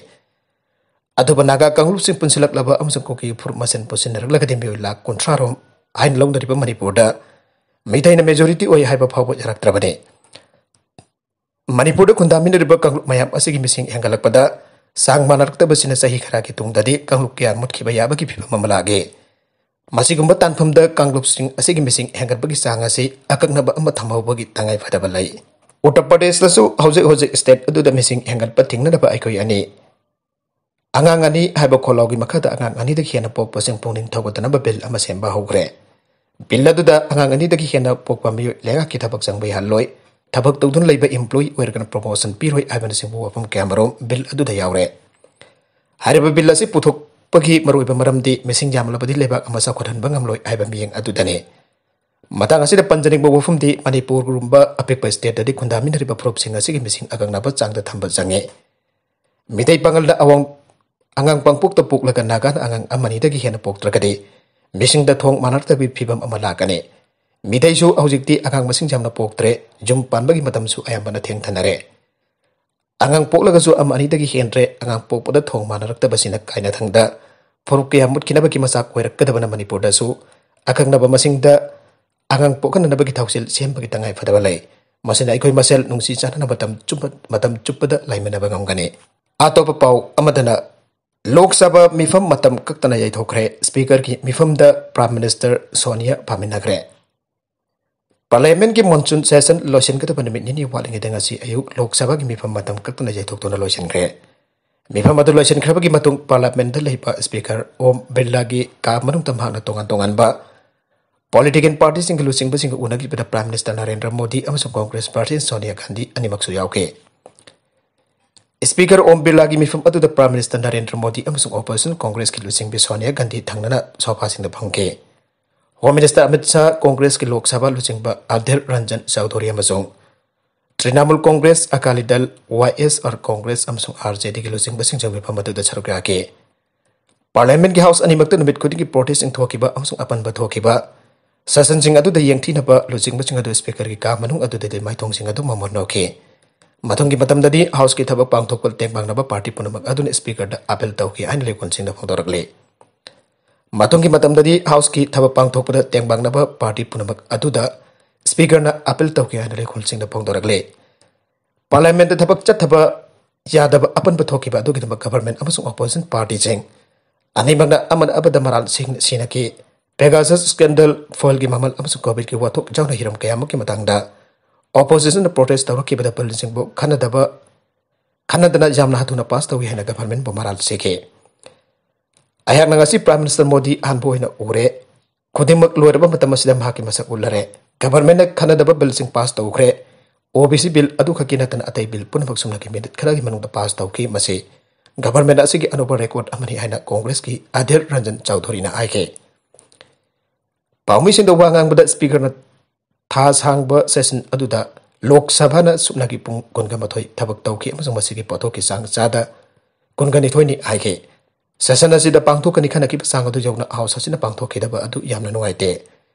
ꯑꯗꯨꯕꯨ ꯅꯥꯒꯥ ꯀꯥꯡꯂꯨꯞꯁꯤꯡ ꯄꯨꯟꯁꯤꯜꯂꯛꯂꯕ ꯑꯃꯁꯨꯡ ꯀꯨꯀꯤ ꯐꯨꯔꯨꯞ ꯃꯁꯦꯟ ꯄꯨꯟꯁꯤꯟꯅꯔꯛꯂꯒꯗꯤ ꯃꯤꯑꯣꯏ ꯂꯥꯈ ꯀꯨꯟꯊ꯭ꯔꯥ ꯔꯣꯝ ꯍꯥꯏꯅ ꯂꯧꯅꯔꯤꯕ ꯃꯅꯤꯄꯨꯔꯗ ꯃꯤꯇꯩꯅ majority ꯑꯣꯏ ꯍꯥꯏꯕ ꯐꯥꯎꯕ ꯌꯥꯔꯛꯇ꯭ꯔꯕꯅꯤ꯫ ꯃꯅꯤꯄꯨꯔꯗ ꯈꯨꯟꯗꯥꯃꯤꯟꯅꯔꯤꯕ ꯀꯥꯡꯂꯨꯞ ꯃꯌꯥꯝ ꯑꯁꯤꯒꯤ ꯃꯤꯁꯤꯡ ꯍꯦꯟꯒꯠꯂꯛꯄꯗ ꯆꯥꯡ ꯃꯥꯟꯅꯔꯛꯇꯕꯁꯤꯅ ꯆꯍꯤ ꯈꯔꯒꯤ ꯇꯨꯡꯗꯗꯤ ꯀꯥꯡꯂꯨꯞ ꯀꯌꯥ ꯃꯨꯠꯈꯤꯕ ꯌꯥꯕꯒꯤ ꯐꯤꯕꯝ ꯑꯃ ꯂꯥꯛꯑꯦ꯫ ꯃꯁꯤꯒꯨꯝꯕ ꯇꯥꯟꯐꯝꯗ ꯀꯥꯡꯂꯨꯞꯁꯤꯡ ꯑꯁꯤꯒꯤ ꯃꯤꯁꯤꯡ ꯍꯦꯟꯒꯠꯄꯒꯤ ꯆꯥꯡ ꯑꯁꯤ ꯑꯀꯛꯅꯕ ꯑꯃ ꯊꯝꯍꯧꯕꯒꯤ ꯇꯉꯥꯏ ꯐꯗꯕ ꯂꯩ꯫ ꯎꯠꯇꯔ ꯄ꯭ꯔꯗꯦꯁꯇꯁꯨ ꯍꯧꯖꯤꯛ ꯍꯧꯖꯤꯛ state ꯑꯗꯨꯗ ꯃꯤꯁꯤꯡ ꯍꯦꯟꯒꯠꯄ ꯊꯤꯡꯅꯅꯕ ꯑꯩꯈꯣꯏ ꯑꯅꯤ, ꯑꯉꯥꯡ ꯑꯅꯤ ꯍꯥꯏꯕ ꯈꯣꯜꯂꯥꯎꯒꯤ ꯃꯈꯥꯗ ꯑꯉꯥꯡ ꯑꯅꯤꯗꯒꯤ ꯍꯦꯟꯅ ꯄꯣꯛꯄꯁꯤꯡ ꯄꯨꯛꯅꯤꯡ ꯊꯧꯒꯠꯇꯅꯕ bill ꯑꯃ ꯁꯦꯝꯕ ꯍꯧꯈ꯭ꯔꯦ꯫ Bill ꯑꯗꯨꯗ ꯑꯉꯥꯡ ꯑꯅꯤꯗꯒꯤ ꯍꯦꯟꯅ ꯄꯣꯛꯄ ꯃꯤꯑꯣꯏ ꯂꯩꯉꯥꯛꯀꯤ ꯊꯕꯛ ꯆꯪꯕ ꯌꯥꯍꯜꯂꯣꯏ, ꯊꯕꯛ ꯇꯧꯗꯨꯅ ꯂꯩꯕ employee ꯑꯣꯏꯔꯒꯅ promotion ꯄꯤꯔꯣꯏ ꯍꯥꯏꯕꯅꯆꯤꯡꯕ ꯋꯥꯐꯝ ꯀꯌꯥꯃꯔꯨꯝ bill ꯑꯗꯨꯗ ꯌꯥꯎꯔꯦ꯫ ꯍꯥꯏꯔꯤꯕ bill ꯑꯁꯤ ꯄꯨꯊꯣꯛꯄꯒꯤ ꯃꯔꯨꯑꯣꯏꯕ ꯃꯔꯝꯗꯤ ꯃꯤꯁꯤꯡ ꯌꯥꯝꯂꯕꯗꯤ ꯂꯩꯕꯥꯛ ꯑꯃ ꯆꯥꯎꯈꯠꯍꯟꯕ ꯉꯝꯂꯣꯏ ꯍꯥꯏꯕ ꯃꯤꯠꯌꯦꯡ ꯑꯗꯨꯗꯅꯤ꯫ ꯃꯇꯥꯡ ꯑꯁꯤꯗ ꯄꯟꯖꯅꯤꯡꯕ ꯋꯥꯐꯝꯗꯤ ꯃꯅꯤꯄꯨꯔꯒꯨꯝꯕ ꯑꯄꯤꯛꯄ stateꯇꯗꯤ ꯈꯨꯟꯗꯥꯃꯤꯟꯅꯔꯤꯕ ꯐꯨꯔꯨꯞꯁꯤꯡ ꯑꯁꯤꯒꯤ ꯃꯤꯁꯤꯡ ꯑꯀꯛꯅꯕ ꯆꯥꯡꯗ ꯊꯝꯕ ꯆꯪꯉꯤ꯫ ꯃꯤꯇꯩ ꯄꯥꯉꯜꯗ ꯑꯋꯥꯡ, ꯑꯉꯥꯡ ꯄꯪꯄꯣꯛꯇ ꯄꯣꯛꯂꯒ ꯅꯥꯒꯥꯅ ꯑꯉꯥꯡ ꯑꯃꯅꯤꯗꯒꯤ ꯍꯦꯟꯅ ꯄꯣꯛꯇ꯭ꯔꯒꯗꯤ ꯃꯤꯁꯤꯡꯗ ꯊꯣꯡ ꯃꯥꯟꯅꯔꯛꯇꯕꯒꯤ ꯐꯤꯕꯝ ꯑꯃ ꯂꯥꯛꯀꯅꯤ꯫ ꯃꯤꯇꯩꯁꯨ ꯍꯧꯖꯤꯛꯇꯤ ꯑꯉꯥꯡ ꯃꯁꯤꯡ ꯌꯥꯝꯅ ꯄꯣꯛꯇ꯭ꯔꯦ, ꯌꯨꯝ ꯄꯥꯟꯕꯒꯤ ꯃꯇꯝꯁꯨ ꯑꯌꯥꯝꯕꯅ ꯊꯦꯡꯊꯅꯔꯦ꯫ ꯑꯉꯥꯡ ꯄꯣꯛꯂꯒꯁꯨ ꯑꯃ ꯑꯅꯤꯗꯒꯤ ꯍꯦꯟꯗ꯭ꯔꯦ, ꯑꯉꯥꯡ ꯄꯣꯛꯄꯗ ꯊꯣꯡ ꯃꯥꯟꯅꯔꯛꯇꯕꯁꯤꯅ ꯀꯥꯏꯅꯊꯪꯗ ꯐꯨꯔꯨꯞ ꯀꯌꯥ ꯃꯨꯠꯈꯤꯅꯕꯒꯤ ꯃꯆꯥꯛ ꯑꯣꯏꯔꯛꯀꯗꯕꯅ ꯃꯅꯤꯄꯨꯔꯗꯁꯨ ꯑꯀꯛꯅꯕ ꯃꯁꯤꯡꯗ ꯑꯉꯥꯡ ꯄꯣꯛꯍꯟꯅꯅꯕꯒꯤ ꯊꯧꯁꯤꯜ ꯁꯦꯝꯕꯒꯤ ꯇꯉꯥꯏ ꯐꯗꯕ ꯂꯩ꯫ ꯃꯁꯤꯅ ꯑꯩꯈꯣꯏ ꯃꯁꯦꯜ ꯅꯨꯡꯁꯤ ꯆꯥꯟꯅꯅ ꯃꯇꯝ ꯆꯨꯞꯄ, ꯃꯇꯝ ꯆꯨꯞꯄꯗ ꯂꯩꯃꯤꯟꯅꯕ ꯉꯝꯒꯅꯤ꯫ ꯑꯇꯣꯞꯄ ꯄꯥꯎ ꯑꯃꯗꯅ ꯂꯣꯛ ꯁꯚꯥ ꯃꯤꯐꯝ ꯃꯇꯝ ꯀꯛꯇꯅ ꯌꯩꯊꯣꯛꯈ꯭ꯔꯦ꯫ ꯁ꯭ꯄꯤꯀꯔꯒꯤ ꯃꯤꯐꯝꯗ ꯄ꯭ꯔꯥꯏꯝ ꯃꯤꯅꯤꯁꯇꯔ ꯁꯣꯅꯤꯌꯥ ꯐꯝꯃꯤꯟꯅꯈ꯭ꯔꯦ꯫ ꯄꯥꯔꯂꯤꯌꯥꯃꯦꯟꯠꯀꯤ ꯃꯣꯟꯁꯨꯟ ꯁꯦꯁꯟ ꯂꯣꯏꯁꯤꯟꯒꯗꯕ ꯅꯨꯃꯤꯠ ꯅꯤꯅꯤ ꯋꯥꯠꯂꯤꯉꯩꯗ ꯉꯁꯤ ꯑꯌꯨꯛ ꯂꯣꯛ ꯁꯚꯥꯒꯤ ꯃꯤꯐꯝ ꯃꯇꯝ ꯀꯛꯇꯅ ꯌꯩꯊꯣꯛꯇꯨꯅ ꯂꯣꯏꯁꯤꯟꯈ꯭ꯔꯦ꯫ ꯃꯤꯐꯝ ꯑꯗꯨ ꯂꯣꯏꯁꯤꯟꯈ꯭ꯔꯕꯒꯤ ꯃꯇꯨꯡ ꯄꯥꯔꯂꯤꯌꯥꯃꯦꯟꯠꯇ ꯂꯩꯕ ꯁ꯭ꯄꯤꯀꯔ ꯑꯣꯝ ꯕꯤꯔꯂꯥꯒꯤ ꯀꯥ ꯃꯅꯨꯡꯗ ꯃꯍꯥꯛꯅ ꯇꯣꯉꯥꯟ ꯇꯣꯉꯥꯟꯕ ꯄꯣꯂꯤꯇꯤꯀꯦꯜ ꯄꯥꯔꯇꯤꯁꯤꯡꯒꯤ ꯂꯨꯆꯤꯡꯕꯁꯤꯡꯒ ꯎꯅꯈꯤꯕꯗ ꯄ꯭ꯔꯥꯏꯝ ꯃꯤꯅꯤꯁꯇꯔ ꯅꯔꯦꯟꯗ꯭ꯔ ꯃꯣꯗꯤ ꯑꯃꯁꯨꯡ ꯀꯣꯡꯒ꯭ꯔꯦꯁ ꯄꯥꯔꯇꯤ ꯁꯣꯅꯤꯌꯥ ꯒꯥꯟꯙꯤ ꯑꯅꯤꯃꯛꯁꯨ ꯌꯥꯎꯈꯤ꯫ ꯁ꯭ꯄꯤꯀꯔ ꯑꯣꯝ ꯕꯤꯔꯂꯥꯒꯤ ꯃꯤꯐꯝ ꯑꯗꯨꯗ ꯄ꯭ꯔꯥꯏꯝ ꯃꯤꯅꯤꯁꯇꯔ ꯅꯔꯦꯟꯗ꯭ꯔ ꯃꯣꯗꯤ ꯑꯃꯁꯨꯡ ꯑꯣꯄꯣꯖꯤꯁꯟ ꯀꯣꯡꯒ꯭ꯔꯦꯁꯀꯤ ꯂꯨꯆꯤꯡꯕꯤ ꯁꯣꯅꯤꯌꯥ ꯒꯥꯟꯙꯤ ꯊꯪꯅꯅ ꯁꯣꯐꯥꯁꯤꯡꯗ ꯐꯝꯈꯤ꯫ ꯍꯣꯝ ꯃꯤꯅꯤꯁꯇꯔ ꯑꯃꯤꯠ ꯁꯥꯍ, ꯀꯣꯡꯒ꯭ꯔꯦꯁꯀꯤ ꯂꯣꯛ ꯁꯚꯥ ꯂꯨꯆꯤꯡꯕ ꯑꯙꯤꯔ ꯔꯟꯖꯟ ꯆꯧꯙꯨꯔꯤ ꯑꯃꯁꯨꯡ ꯇ꯭ꯔꯤꯅꯥꯃꯨꯜ ꯀꯣꯡꯒ꯭ꯔꯦꯁ, ꯑꯀꯥꯂꯤ ꯗꯜ, ꯋꯥꯏ ꯑꯦꯁ ꯑꯥꯔ ꯀꯣꯡꯒ꯭ꯔꯦꯁ ꯑꯃꯁꯨꯡ ꯑꯥꯔ ꯖꯦ ꯗꯤꯒꯤ ꯂꯨꯆꯤꯡꯕꯁꯤꯡꯁꯨ ꯃꯤꯐꯝ ꯑꯗꯨꯗ ꯁꯔꯨꯛ ꯌꯥꯈꯤ꯫ ꯄꯥꯔꯂꯤꯌꯥꯃꯦꯟꯠꯀꯤ ꯍꯥꯎꯁ ꯑꯅꯤꯃꯛꯇ ꯅꯨꯃꯤꯠ ꯈꯨꯗꯤꯡꯒꯤ ꯄ꯭ꯔꯣꯇꯦꯁꯁꯤꯡ ꯊꯣꯛꯈꯤꯕ ꯑꯃꯁꯨꯡ ꯑꯄꯟꯕ ꯊꯣꯛꯈꯤꯕ ꯁꯦꯁꯟꯁꯤꯡ ꯑꯗꯨꯗ ꯌꯦꯡꯊꯤꯅꯕ ꯂꯨꯆꯤꯡꯕꯁꯤꯡ ꯑꯗꯨ ꯁ꯭ꯄꯤꯀꯔꯒꯤ ꯀꯥ ꯃꯅꯨꯡ ꯑꯗꯨꯗꯗꯤ ꯃꯥꯏꯊꯣꯡꯁꯤꯡ ꯑꯗꯨ ꯃꯃꯣꯟ ꯅꯣꯛꯈꯤ꯫ ꯃꯊꯪꯒꯤ ꯃꯇꯝꯗꯗꯤ ꯍꯥꯎꯁꯀꯤ ꯊꯕꯛ ꯄꯥꯡꯊꯣꯛꯄ ꯇꯦꯡꯕꯥꯡꯅꯕ ꯄꯥꯔꯇꯤ ꯄꯨꯝꯅꯃꯛ ꯑꯗꯨꯅ ꯁ꯭ꯄꯤꯀꯔꯗ ꯑꯥꯄꯤꯜ ꯇꯧꯈꯤ ꯍꯥꯏꯅ ꯂꯩꯈꯣꯜꯁꯤꯡꯗ ꯐꯣꯡꯗꯣꯔꯛꯂꯤ꯫ ꯃꯇꯨꯡꯒꯤ ꯃꯇꯝꯗꯗꯤ ꯍꯥꯎꯁꯀꯤ ꯊꯕꯛ ꯄꯥꯡꯊꯣꯛꯄꯗ ꯇꯦꯡꯕꯥꯡꯅꯕ ꯄꯥꯔꯇꯤ ꯄꯨꯝꯅꯃꯛ ꯑꯗꯨꯗ ꯁ꯭ꯄꯤꯀꯔꯅ ꯑꯥꯄꯤꯜ ꯇꯧꯈꯤ ꯍꯥꯏꯅ ꯂꯩꯈꯣꯜꯁꯤꯡꯗ ꯐꯣꯡꯗꯣꯔꯛꯂꯤ꯫ ꯄꯥꯔꯂꯤꯌꯥꯃꯦꯟꯠꯇ ꯊꯕꯛ ꯆꯠꯊꯕ ꯌꯥꯗꯕ ꯑꯄꯟꯕ ꯊꯣꯛꯈꯤꯕ ꯑꯗꯨꯒꯤꯗꯃꯛ ꯒꯚꯔꯟꯃꯦꯟꯠ ꯑꯃꯁꯨꯡ ꯑꯣꯄꯣꯖꯤꯁꯟ ꯄꯥꯔꯇꯤꯁꯤꯡ ꯑꯅꯤꯃꯛꯅ ꯑꯃꯅ ꯑꯃꯗ ꯃꯔꯥꯜ ꯁꯤꯡ-, ꯁꯤꯟꯅꯈꯤ꯫ ꯄꯦꯒꯥꯁꯁ ꯁ꯭ꯀꯦꯟꯗꯜ, ꯐꯣꯏꯜꯒꯤ ꯃꯃꯜ ꯑꯃꯁꯨꯡ ꯀꯣꯚꯤꯗꯀꯤ ꯋꯥꯊꯣꯛ ꯌꯥꯎꯅ ꯍꯤꯔꯝ ꯀꯌꯥꯃꯨꯛꯀꯤ ꯃꯇꯥꯡꯗ ꯑꯣꯄꯣꯖꯤꯁꯟꯅ ꯄ꯭ꯔꯣꯇꯦꯁ ꯇꯧꯔꯛꯈꯤꯕꯗ ꯕꯤꯜꯁꯤꯡꯕꯨ ꯈꯟꯅꯗꯕ, ꯈꯟꯅꯗꯅ ꯌꯥꯝꯅ ꯍꯥꯊꯨꯅ ꯄꯥꯁ ꯇꯧꯏ ꯍꯥꯏꯅ ꯒꯚꯔꯟꯃꯦꯟꯠꯕꯨ ꯃꯔꯥꯜ ꯁꯤꯈꯤ꯫ ꯑꯩꯍꯥꯛꯅ ꯉꯁꯤ ꯄ꯭ꯔꯥꯏꯝ ꯃꯤꯅꯤꯁꯇꯔ ꯃꯣꯗꯤ ꯑꯍꯥꯟꯕ ꯑꯣꯏꯅ ꯎꯔꯦ꯫ ꯈꯨꯗꯤꯡꯃꯛ ꯂꯣꯏꯔꯕ ꯃꯇꯝ ꯑꯁꯤꯗ ꯃꯍꯥꯛꯀꯤ ꯃꯁꯛ ꯎꯠꯂꯔꯦ꯫ ꯒꯚꯔꯟꯃꯦꯟꯠꯅ ꯈꯟꯅꯗꯕ ꯕꯤꯜꯁꯤꯡ ꯄꯥꯁ ꯇꯧꯈ꯭ꯔꯦ꯫ ꯑꯣ ꯕꯤ ꯁꯤ ꯕꯤꯜ ꯑꯗꯨꯈꯛꯀꯤ ꯅꯠꯇꯅ ꯑꯇꯩ ꯕꯤꯜ ꯄꯨꯝꯅꯃꯛ ꯁꯨꯞꯅꯒꯤ ꯃꯤꯅꯤꯠ ꯈꯔꯒꯤ ꯃꯅꯨꯡꯗ ꯄꯥꯁ ꯇꯧꯈꯤ꯫ ꯃꯁꯤ ꯒꯚꯔꯟꯃꯦꯟꯠ ꯑꯁꯤꯒꯤ ꯑꯅꯧꯕ ꯔꯦꯀꯣꯔꯗ ꯑꯃꯅꯤ ꯍꯥꯏꯅ ꯀꯣꯡꯒ꯭ꯔꯦꯁꯀꯤ ꯑꯙꯤꯔ ꯔꯟꯖꯟ ꯆꯧꯙꯨꯔꯤꯅ ꯍꯥꯏꯈꯤ꯫ ꯄꯥꯎꯃꯤꯁꯤꯡꯗ ꯋꯥ ꯉꯥꯡꯕꯗ ꯁ꯭ꯄꯤꯀꯔꯅ ꯊꯥ ꯁꯥꯡꯕ ꯁꯦꯁꯟ ꯑꯗꯨꯗ ꯂꯣꯛ ꯁꯚꯥꯅ ꯁꯨꯞꯅꯒꯤ ꯄꯨꯡ ꯀꯨꯟꯒ ꯃꯥꯊꯣꯏ ꯊꯕꯛ ꯇꯧꯈꯤ ꯑꯃꯁꯨꯡ ꯃꯁꯤꯒꯤ ꯄꯣꯠꯊꯣꯛꯀꯤ ꯆꯥꯡ ꯆꯥꯗ ꯀꯨꯟꯒ ꯅꯤꯊꯣꯏꯅꯤ ꯍꯥꯏꯈꯤ꯫ ꯁꯦꯁꯟ ꯑꯁꯤꯗ ꯄꯥꯡꯊꯣꯛꯀꯅꯤ ꯈꯟꯅꯈꯤꯕ ꯆꯥꯡ ꯑꯗꯨ ꯌꯧꯅ ꯍꯥꯎꯁ ꯑꯁꯤꯅ ꯄꯥꯡꯊꯣꯛꯈꯤꯗꯕ ꯑꯗꯨ ꯌꯥꯝꯅ ꯅꯨꯡꯉꯥꯏꯇꯦ꯫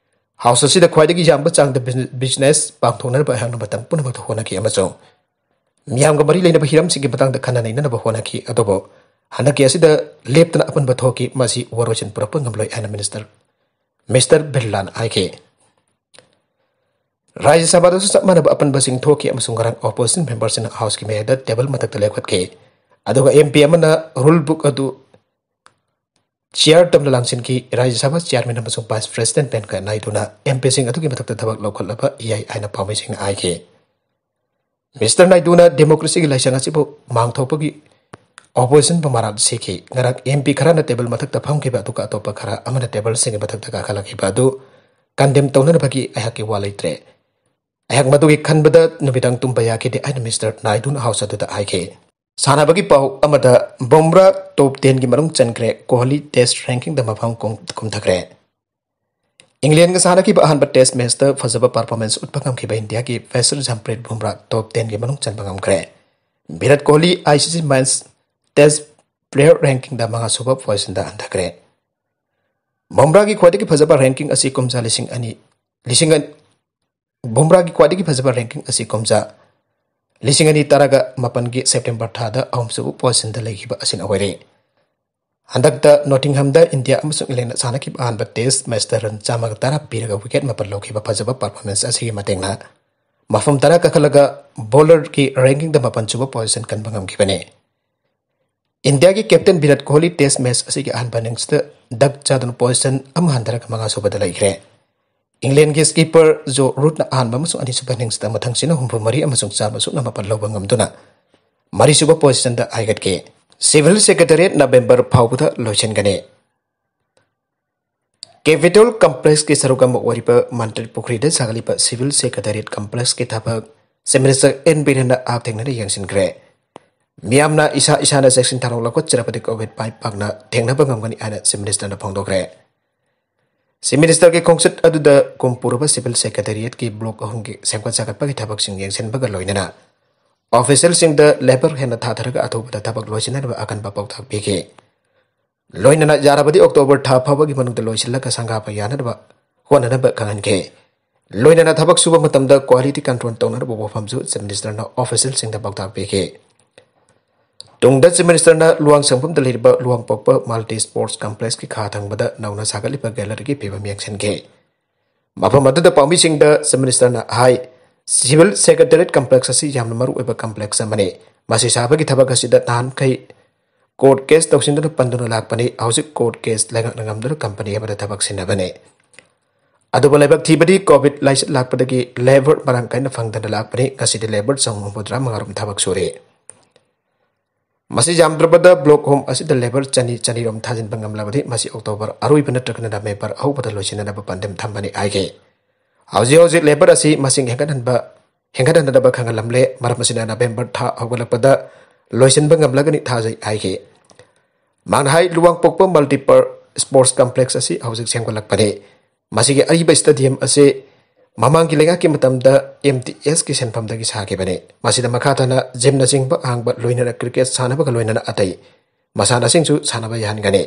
ꯍꯥꯎꯁ ꯑꯁꯤꯗ ꯈ꯭ꯋꯥꯏꯗꯒꯤ ꯌꯥꯝꯕ ꯆꯥꯡꯗ ꯕꯤꯖꯤ-, ꯕꯤꯖꯤꯅꯦꯁ ꯄꯥꯡꯊꯣꯛꯅꯅꯕ ꯑꯩꯍꯥꯛꯅ ꯃꯇꯝ ꯄꯨꯝꯅꯃꯛꯇ ꯍꯣꯠꯅꯈꯤ ꯑꯃꯁꯨꯡ ꯃꯤꯌꯥꯝꯒ ꯃꯔꯤ ꯂꯩꯅꯕ ꯍꯤꯔꯝꯁꯤꯡꯒꯤ ꯃꯇꯥꯡꯗ ꯈꯟꯅ ꯅꯩꯅꯅꯕ ꯍꯣꯠꯅꯈꯤ꯫ ꯑꯗꯨꯕꯨ ꯍꯟꯗꯛꯀꯤ ꯑꯁꯤꯗ ꯂꯦꯞꯇꯅ ꯑꯄꯟꯕ ꯊꯣꯛꯈꯤ꯫ ꯃꯁꯤ ꯋꯥꯔꯣꯏꯁꯤꯟ ꯄꯨꯔꯛꯄ ꯉꯝꯂꯣꯏ ꯍꯥꯏꯅ ꯃꯤꯅꯤꯁꯇꯔ, ꯃꯤꯁꯇꯔ ꯕꯤꯔꯂꯥꯅ ꯍꯥꯏꯈꯤ꯫ ꯔꯥꯖ꯭ꯌ ꯁꯚꯥꯗꯁꯨ ꯆꯞ ꯃꯥꯟꯅꯕ ꯑꯄꯟꯕꯁꯤꯡ ꯊꯣꯛꯈꯤ ꯑꯃꯁꯨꯡ ꯉꯔꯥꯡ ꯑꯣꯄꯣꯖꯤꯁꯟ ꯃꯦꯝꯕꯔꯁꯤꯡꯅ ꯍꯥꯎꯁꯀꯤ ꯃꯌꯥꯏꯗ ꯇꯦꯕꯜ ꯃꯊꯛꯇ ꯂꯦꯞꯈꯠꯈꯤ꯫ ꯑꯗꯨꯒ ꯑꯦꯝ ꯄꯤ ꯑꯃꯅ ꯔꯨꯜ ꯕꯨꯛ ꯑꯗꯨ ꯆꯤꯌꯥꯔ ꯇꯝꯅ ꯂꯥꯡꯁꯤꯟꯈꯤ꯫ ꯔꯥꯖ꯭ꯌ ꯁꯚꯥ ꯆꯤꯌꯥꯔꯃꯦꯟ ꯑꯃꯁꯨꯡ ꯚꯥꯏꯁ ꯄ꯭ꯔꯦꯁꯤꯗꯦꯟꯠ ꯚꯦꯡꯀꯌꯥ ꯅꯥꯏꯗꯨꯅ ꯑꯦꯝ ꯄꯤꯁꯤꯡ ꯑꯗꯨꯒꯤ ꯃꯊꯛꯇ ꯊꯕꯛ ꯂꯧꯈꯠꯂꯕ ꯌꯥꯏ ꯍꯥꯏꯅ ꯄꯥꯎꯃꯤꯁꯤꯡꯅ ꯍꯥꯏꯈꯤ꯫ ꯃꯤꯁꯇꯔ ꯅꯥꯏꯗꯨꯅ ꯗꯦꯃꯣꯀ꯭ꯔꯦꯁꯤꯒꯤ ꯂꯥꯏꯁꯪ ꯑꯁꯤꯕꯨ ꯃꯥꯡꯊꯣꯛꯄꯒꯤ ꯑꯣꯄꯣꯖꯤꯁꯟꯕꯨ ꯃꯔꯥꯜ ꯁꯤꯈꯤ꯫ ꯉꯔꯥꯡ ꯑꯦꯝ ꯄꯤ ꯈꯔꯅ ꯇꯦꯕꯜ ꯃꯊꯛꯇ ꯐꯝꯈꯤꯕ, ꯑꯗꯨꯒ ꯑꯇꯣꯞꯄ ꯈꯔ ꯑꯃꯅ ꯇꯦꯕꯜꯁꯤꯡꯒꯤ ꯃꯊꯛꯇ ꯀꯥꯈꯠꯂꯛꯈꯤꯕ ꯑꯗꯨ ꯀꯟꯗꯦꯝ ꯇꯧꯅꯅꯕꯒꯤ ꯑꯩꯍꯥꯛꯀꯤ ꯋꯥ ꯂꯩꯇ꯭ꯔꯦ꯫ ꯑꯩꯍꯥꯛ ꯃꯗꯨꯒꯤ ꯈꯟꯕꯗ ꯅꯨꯃꯤꯗꯥꯡ ꯇꯨꯝꯕ ꯌꯥꯈꯤꯗꯦ ꯍꯥꯏꯅ ꯃꯤꯁꯇꯔ ꯅꯥꯏꯗꯨꯅ ꯍꯥꯎꯁ ꯑꯗꯨꯗ ꯍꯥꯏꯈꯤ꯫ ꯁꯥꯟꯅꯕꯒꯤ ꯄꯥꯎ ꯑꯃꯗ, ꯕꯨꯝꯔꯥ ꯇꯣꯞ ꯇꯦꯟꯒꯤ ꯃꯅꯨꯡ ꯆꯟꯈ꯭ꯔꯦ, ꯀꯣꯍꯂꯤ ꯇꯦꯁ ꯔꯦꯡꯀꯤꯡꯗ ꯃꯐꯝ ꯀꯨꯝ-, ꯀꯨꯝꯊꯈ꯭ꯔꯦ꯫ ꯏꯪꯂꯦꯟꯒ ꯁꯥꯟꯅꯈꯤꯕ ꯑꯍꯥꯟꯕ ꯇꯦꯁ ꯃꯦꯆꯇ ꯐꯖꯕ ꯄꯔꯐꯣꯔꯃꯦꯟꯁ ꯎꯠꯄ ꯉꯝꯈꯤꯕ ꯏꯟꯗꯤꯌꯥꯒꯤ ꯄꯦꯁꯔ ꯖꯝꯄ꯭ꯔꯤꯠ ꯕꯨꯝꯔꯥ ꯇꯣꯞ ꯇꯦꯟꯒꯤ ꯃꯅꯨꯡ ꯆꯟꯕ ꯉꯝꯈ꯭ꯔꯦ꯫ ꯚꯤꯔꯥꯠ ꯀꯣꯍꯂꯤ ꯑꯥꯏ ꯁꯤ ꯁꯤ ꯃꯦꯟꯁ ꯇꯦꯁ ꯄ꯭ꯂꯦꯌꯔ ꯔꯦꯡꯀꯤꯡꯗ ꯃꯉꯥꯁꯨꯕ ꯄꯣꯖꯤꯁꯟꯗ ꯍꯟꯊꯈ꯭ꯔꯦ꯫ ꯕꯨꯝꯔꯥꯒꯤ ꯈ꯭ꯋꯥꯏꯗꯒꯤ ꯐꯖꯕ ꯔꯦꯡꯀꯤꯡ ꯑꯁꯤ ꯀꯨꯝꯖꯥ ꯂꯤꯁꯤꯡ ꯑꯅꯤ, ꯂꯤꯁꯤꯡ ꯑꯅꯤ, ꯕꯨꯝꯔꯥꯒꯤ ꯈ꯭ꯋꯥꯏꯗꯒꯤ ꯐꯖꯕ ꯔꯦꯡꯀꯤꯡ ꯑꯁꯤ ꯀꯨꯝꯖꯥ ꯂꯤꯁꯤꯡ ꯑꯅꯤ ꯇꯔꯥꯒ ꯃꯥꯄꯟꯒꯤ ꯁꯦꯞꯇꯦꯝꯕꯔ ꯊꯥꯗ ꯑꯍꯨꯝꯁꯨꯕ ꯄꯣꯖꯤꯁꯟꯗ ꯂꯩꯈꯤꯕ ꯑꯁꯤꯅ ꯑꯣꯏꯔꯦ꯫ ꯍꯟꯗꯛꯇ ꯅꯣꯇꯤꯡꯍꯝꯗ ꯏꯟꯗꯤꯌꯥ ꯑꯃꯁꯨꯡ ꯏꯪꯂꯦꯟꯗ ꯁꯥꯟꯅꯈꯤꯕ ꯑꯍꯥꯟꯕ ꯇꯦꯁ ꯃꯦꯆꯇ ꯔꯟ ꯆꯥꯝꯃꯒ ꯇꯔꯥ ꯄꯤꯔꯒ ꯋꯤꯀꯦꯠ ꯃꯥꯄꯟ ꯂꯧꯈꯤꯕ ꯐꯖꯕ ꯄꯔꯐꯣꯔꯃꯦꯟꯁ ꯑꯁꯤꯒꯤ ꯃꯇꯦꯡꯅ ꯃꯐꯝ ꯇꯔꯥ ꯀꯥꯈꯠꯂꯒ ꯕꯣꯂꯔꯒꯤ ꯔꯦꯡꯀꯤꯡꯗ ꯃꯥꯄꯟ ꯁꯨꯕ ꯄꯣꯖꯤꯁꯟ ꯀꯟꯕ ꯉꯝꯈꯤꯕꯅꯤ꯫ ꯏꯟꯗꯤꯌꯥꯒꯤ captain Virat Kohli test match ꯑꯁꯤꯒꯤ ꯑꯍꯥꯟꯕ ꯏꯅꯤꯡꯁꯇ ꯗꯛ ꯆꯥꯗꯨꯅ ꯄꯣꯖꯤꯁꯟ ꯑꯃ ꯍꯟꯊꯔꯒ ꯃꯉꯥ ꯁꯨꯕꯗ ꯂꯩꯈ꯭ꯔꯦ꯫ ꯏꯪꯂꯦꯟꯒꯤ ꯁ꯭ꯀꯤꯄꯔ ꯖꯣ ꯔꯨꯠꯅ ꯑꯍꯥꯟꯕ ꯑꯃꯁꯨꯡ ꯑꯅꯤꯁꯨꯕ ꯏꯅꯤꯡꯁꯇ ꯃꯊꯪꯁꯤꯠꯅ ꯍꯨꯝꯐꯨ ꯃꯔꯤ ꯑꯃꯁꯨꯡ ꯆꯥꯝꯃ ꯁꯨꯞꯅ ꯃꯥꯄꯟ ꯂꯧꯕ ꯉꯝꯗꯨꯅ ꯃꯔꯤꯁꯨꯕ ꯄꯣꯖꯤꯁꯟꯗ ꯍꯥꯏꯒꯠꯈꯤ꯫ ꯁꯤꯚꯤꯜ ꯁꯦꯀ꯭ꯔꯦꯇꯔꯤꯌꯦꯠ ꯅꯕꯦꯝꯕꯔ ꯐꯥꯎꯕꯗ ꯂꯣꯏꯁꯤꯟꯒꯅꯤ꯫ ꯀꯦꯄꯤꯇꯣꯜ ꯀꯝꯄ꯭ꯂꯦꯛꯁꯀꯤ ꯁꯔꯨꯛ ꯑꯃ ꯑꯣꯏꯔꯤꯕ ꯃꯟꯇ꯭ꯔꯤ ꯄꯨꯈ꯭ꯔꯤꯗ ꯁꯥꯒꯠꯂꯤꯕ ꯁꯤꯚꯤꯜ ꯁꯦꯀ꯭ꯔꯦꯇꯔꯤꯌꯦꯠ ꯀꯝꯄ꯭ꯂꯦꯛꯁꯀꯤ ꯊꯕꯛ ꯆꯤꯐ ꯃꯤꯅꯤꯁꯇꯔ ꯑꯦꯟ ꯕꯤꯔꯦꯟꯅ ꯍꯛꯊꯦꯡꯅꯅ ꯌꯦꯡꯁꯤꯟꯈ꯭ꯔꯦ꯫ ꯃꯤꯌꯥꯝꯅ ꯏꯁꯥ ꯏꯁꯥꯅ ꯆꯦꯛꯁꯤꯟ ꯊꯧꯔꯥꯡ ꯂꯧꯈꯠꯆꯔꯕꯗꯤ ꯀꯣꯚꯤꯗ ꯄꯥꯏ ꯄꯥꯛꯅ ꯊꯦꯡꯅꯕ ꯉꯝꯒꯅꯤ ꯍꯥꯏꯅ ꯆꯤꯐ ꯃꯤꯅꯤꯁꯇꯔꯅ ꯐꯣꯡꯗꯣꯛꯈ꯭ꯔꯦ꯫ ꯆꯤꯐ ꯃꯤꯅꯤꯁꯇꯔꯒꯤ ꯈꯣꯡꯆꯠ ꯑꯗꯨꯗ ꯀꯨꯝ ꯄꯨꯔꯕ ꯁꯤꯚꯤꯜ ꯁꯦꯀ꯭ꯔꯦꯇꯔꯤꯌꯦꯠꯀꯤ ꯕ꯭ꯂꯣꯛ ꯑꯍꯨꯝꯒꯤ ꯁꯦꯝꯒꯠ ꯁꯥꯒꯠꯄꯒꯤ ꯊꯕꯛꯁꯤꯡ ꯌꯦꯡꯁꯤꯟꯕꯒ ꯂꯣꯏꯅꯅ ꯑꯣꯐꯤꯁꯤꯌꯦꯜꯁꯤꯡꯗ ꯂꯦꯕꯔ ꯍꯦꯟꯅ ꯊꯥꯊꯔꯒ ꯑꯊꯨꯕꯗ ꯊꯕꯛ ꯂꯣꯏꯁꯤꯟꯅꯅꯕ ꯑꯀꯟꯕ ꯄꯥꯎꯇꯥꯛ ꯄꯤꯈꯤ꯫ ꯂꯣꯏꯅꯅ ꯌꯥꯔꯕꯗꯤ ꯑꯣꯛꯇꯣꯕꯔ ꯊꯥ ꯐꯥꯎꯕꯒꯤ ꯃꯅꯨꯡꯗ ꯂꯣꯏꯁꯤꯜꯂꯒ ꯁꯪꯒꯥꯕ ꯌꯥꯅꯅꯕ ꯍꯣꯠꯅꯅꯕ ꯈꯪꯍꯟꯈꯤ꯫ ꯂꯣꯏꯅꯅ ꯊꯕꯛ ꯁꯨꯕ ꯃꯇꯝꯗ ꯀ꯭ꯋꯥꯂꯤꯇꯤ ꯀꯟꯇ꯭ꯔꯣꯜ ꯇꯧꯅꯅꯕ ꯋꯥꯐꯝꯁꯨ ꯆꯤꯐ ꯃꯤꯅꯤꯁꯇꯔꯅ ꯑꯣꯐꯤꯁꯤꯌꯦꯜꯁꯤꯡꯗ ꯄꯥꯎꯇꯥꯛ ꯄꯤꯈꯤ꯫ ꯇꯨꯡꯗ ꯆꯤꯐ ꯃꯤꯅꯤꯁꯇꯔꯅ ꯂꯨꯋꯥꯡꯁꯪꯐꯝꯗ ꯂꯩꯔꯤꯕ ꯂꯨꯋꯥꯡꯄꯣꯛꯄ ꯃꯜꯇꯤ ꯁ꯭ꯄꯣꯔꯠꯁ ꯀꯝꯄ꯭ꯂꯦꯛꯁꯀꯤ ꯈꯥ ꯊꯪꯕꯗ ꯅꯧꯅ ꯁꯥꯒꯠꯂꯤꯕ ꯒꯦꯂꯔꯤꯒꯤ ꯐꯤꯕꯝ ꯌꯦꯡꯁꯤꯟꯈꯤ꯫ ꯃꯐꯝ ꯑꯗꯨꯗ ꯄꯥꯎꯃꯤꯁꯤꯡꯗ ꯆꯤꯐ ꯃꯤꯅꯤꯁꯇꯔꯅ ꯍꯥꯏ, ꯁꯤꯚꯤꯜ ꯁꯦꯀ꯭ꯔꯦꯇꯔꯤꯌꯦꯠ ꯀꯝꯄ꯭ꯂꯦꯛꯁ ꯑꯁꯤ ꯌꯥꯝꯅ ꯃꯔꯨꯑꯣꯏꯕ ꯀꯝꯄ꯭ꯂꯦꯛꯁ ꯑꯃꯅꯤ꯫ ꯃꯁꯤ ꯁꯥꯕꯒꯤ ꯊꯕꯛ ꯑꯁꯤꯗ ꯅꯍꯥꯟꯈꯩ ꯀꯣꯔꯠ ꯀꯦꯁ ꯇꯧꯁꯤꯟꯗꯨꯅ ꯄꯟꯗꯨꯅ ꯂꯥꯛꯄꯅꯤ꯫ ꯍꯧꯖꯤꯛ ꯀꯣꯔꯠ ꯀꯦꯁ ꯂꯩꯉꯥꯛꯅ ꯉꯝꯗꯨꯅ ꯀꯝꯄꯅꯤ ꯑꯃꯗ ꯊꯕꯛ ꯁꯤꯟꯅꯕꯅꯤ꯫ ꯑꯗꯨꯕꯨ ꯂꯥꯏꯕꯛ ꯊꯤꯕꯗꯤ ꯀꯣꯚꯤꯗ ꯂꯥꯏꯆꯠ ꯂꯥꯛꯄꯗꯒꯤ ꯂꯦꯕꯔ ꯃꯔꯥꯡ ꯀꯥꯏꯅ ꯐꯪꯗꯅ ꯂꯥꯛꯄꯅꯤ꯫ ꯉꯁꯤꯗꯤ ꯂꯦꯕꯔ ꯆꯍꯨꯝ ꯍꯨꯝꯐꯨꯇꯔꯥ ꯃꯉꯥꯔꯣꯝ ꯊꯕꯛ ꯁꯨꯔꯤ꯫ ꯃꯁꯤ ꯌꯥꯝꯗ꯭ꯔꯕꯗ ꯕ꯭ꯂꯣꯛ ꯍꯣꯝ ꯑꯁꯤꯗ ꯂꯦꯕꯔ ꯆꯅꯤ, ꯆꯅꯤꯔꯣꯝ ꯊꯥꯖꯤꯟꯕ ꯉꯝꯂꯕꯗꯤ ꯃꯁꯤ ꯑꯣꯛꯇꯣꯕꯔ ꯑꯔꯣꯏꯕ ꯅꯠꯇ꯭ꯔꯒꯅ ꯅꯕꯦꯝꯕꯔ ꯑꯍꯧꯕꯗ ꯂꯣꯏꯁꯤꯟꯅꯅꯕ ꯄꯥꯟꯗꯝ ꯊꯝꯕꯅꯤ ꯍꯥꯏꯈꯤ꯫ ꯍꯧꯖꯤꯛ ꯍꯧꯖꯤꯛ ꯂꯦꯕꯔ ꯑꯁꯤ ꯃꯁꯤꯡ ꯍꯦꯟꯒꯠꯍꯟꯕ, ꯍꯦꯟꯒꯠꯍꯟꯅꯅꯕ ꯈꯪꯍꯜꯂꯝꯂꯦ꯫ ꯃꯔꯝ ꯑꯁꯤꯅ ꯅꯕꯦꯝꯕꯔ ꯊꯥ ꯍꯧꯒꯠꯂꯛꯄꯗ ꯂꯣꯏꯁꯤꯟꯕ ꯉꯝꯂꯒꯅꯤ ꯊꯥꯖꯩ ꯍꯥꯏꯈꯤ꯫ ꯃꯍꯥꯛꯅ ꯍꯥꯏ, ꯂꯨꯋꯥꯡꯄꯣꯛꯄ ꯃꯜꯇꯤꯄꯔ ꯁ꯭ꯄꯣꯔꯠꯁ ꯀꯝꯄ꯭ꯂꯦꯛꯁ ꯑꯁꯤ ꯍꯧꯖꯤꯛ ꯁꯦꯝꯒꯠꯂꯛꯄꯅꯤ꯫ ꯃꯁꯤꯒꯤ ꯑꯔꯤꯕ ꯁ꯭ꯇꯦꯗꯤꯌꯝ ꯑꯁꯤ ꯃꯃꯥꯡꯒꯤ ꯂꯩꯉꯥꯛꯀꯤ ꯃꯇꯝꯗ ꯑꯦꯝ ꯇꯤ ꯑꯦꯁꯀꯤ ꯁꯦꯟꯐꯝꯗꯒꯤ ꯁꯥꯈꯤꯕꯅꯤ꯫ ꯃꯁꯤꯗ ꯃꯈꯥ ꯇꯥꯅ ꯖꯤꯝꯅꯆꯤꯡꯕ ꯍꯥꯡꯕ, ꯂꯣꯏꯅꯅ ꯀ꯭ꯔꯤꯀꯦꯠ ꯁꯥꯟꯅꯕꯒ ꯂꯣꯏꯅꯅ ꯑꯇꯩ ꯃꯁꯥꯟꯅꯁꯤꯡꯁꯨ ꯁꯥꯟꯅꯕ ꯌꯥꯍꯟꯒꯅꯤ꯫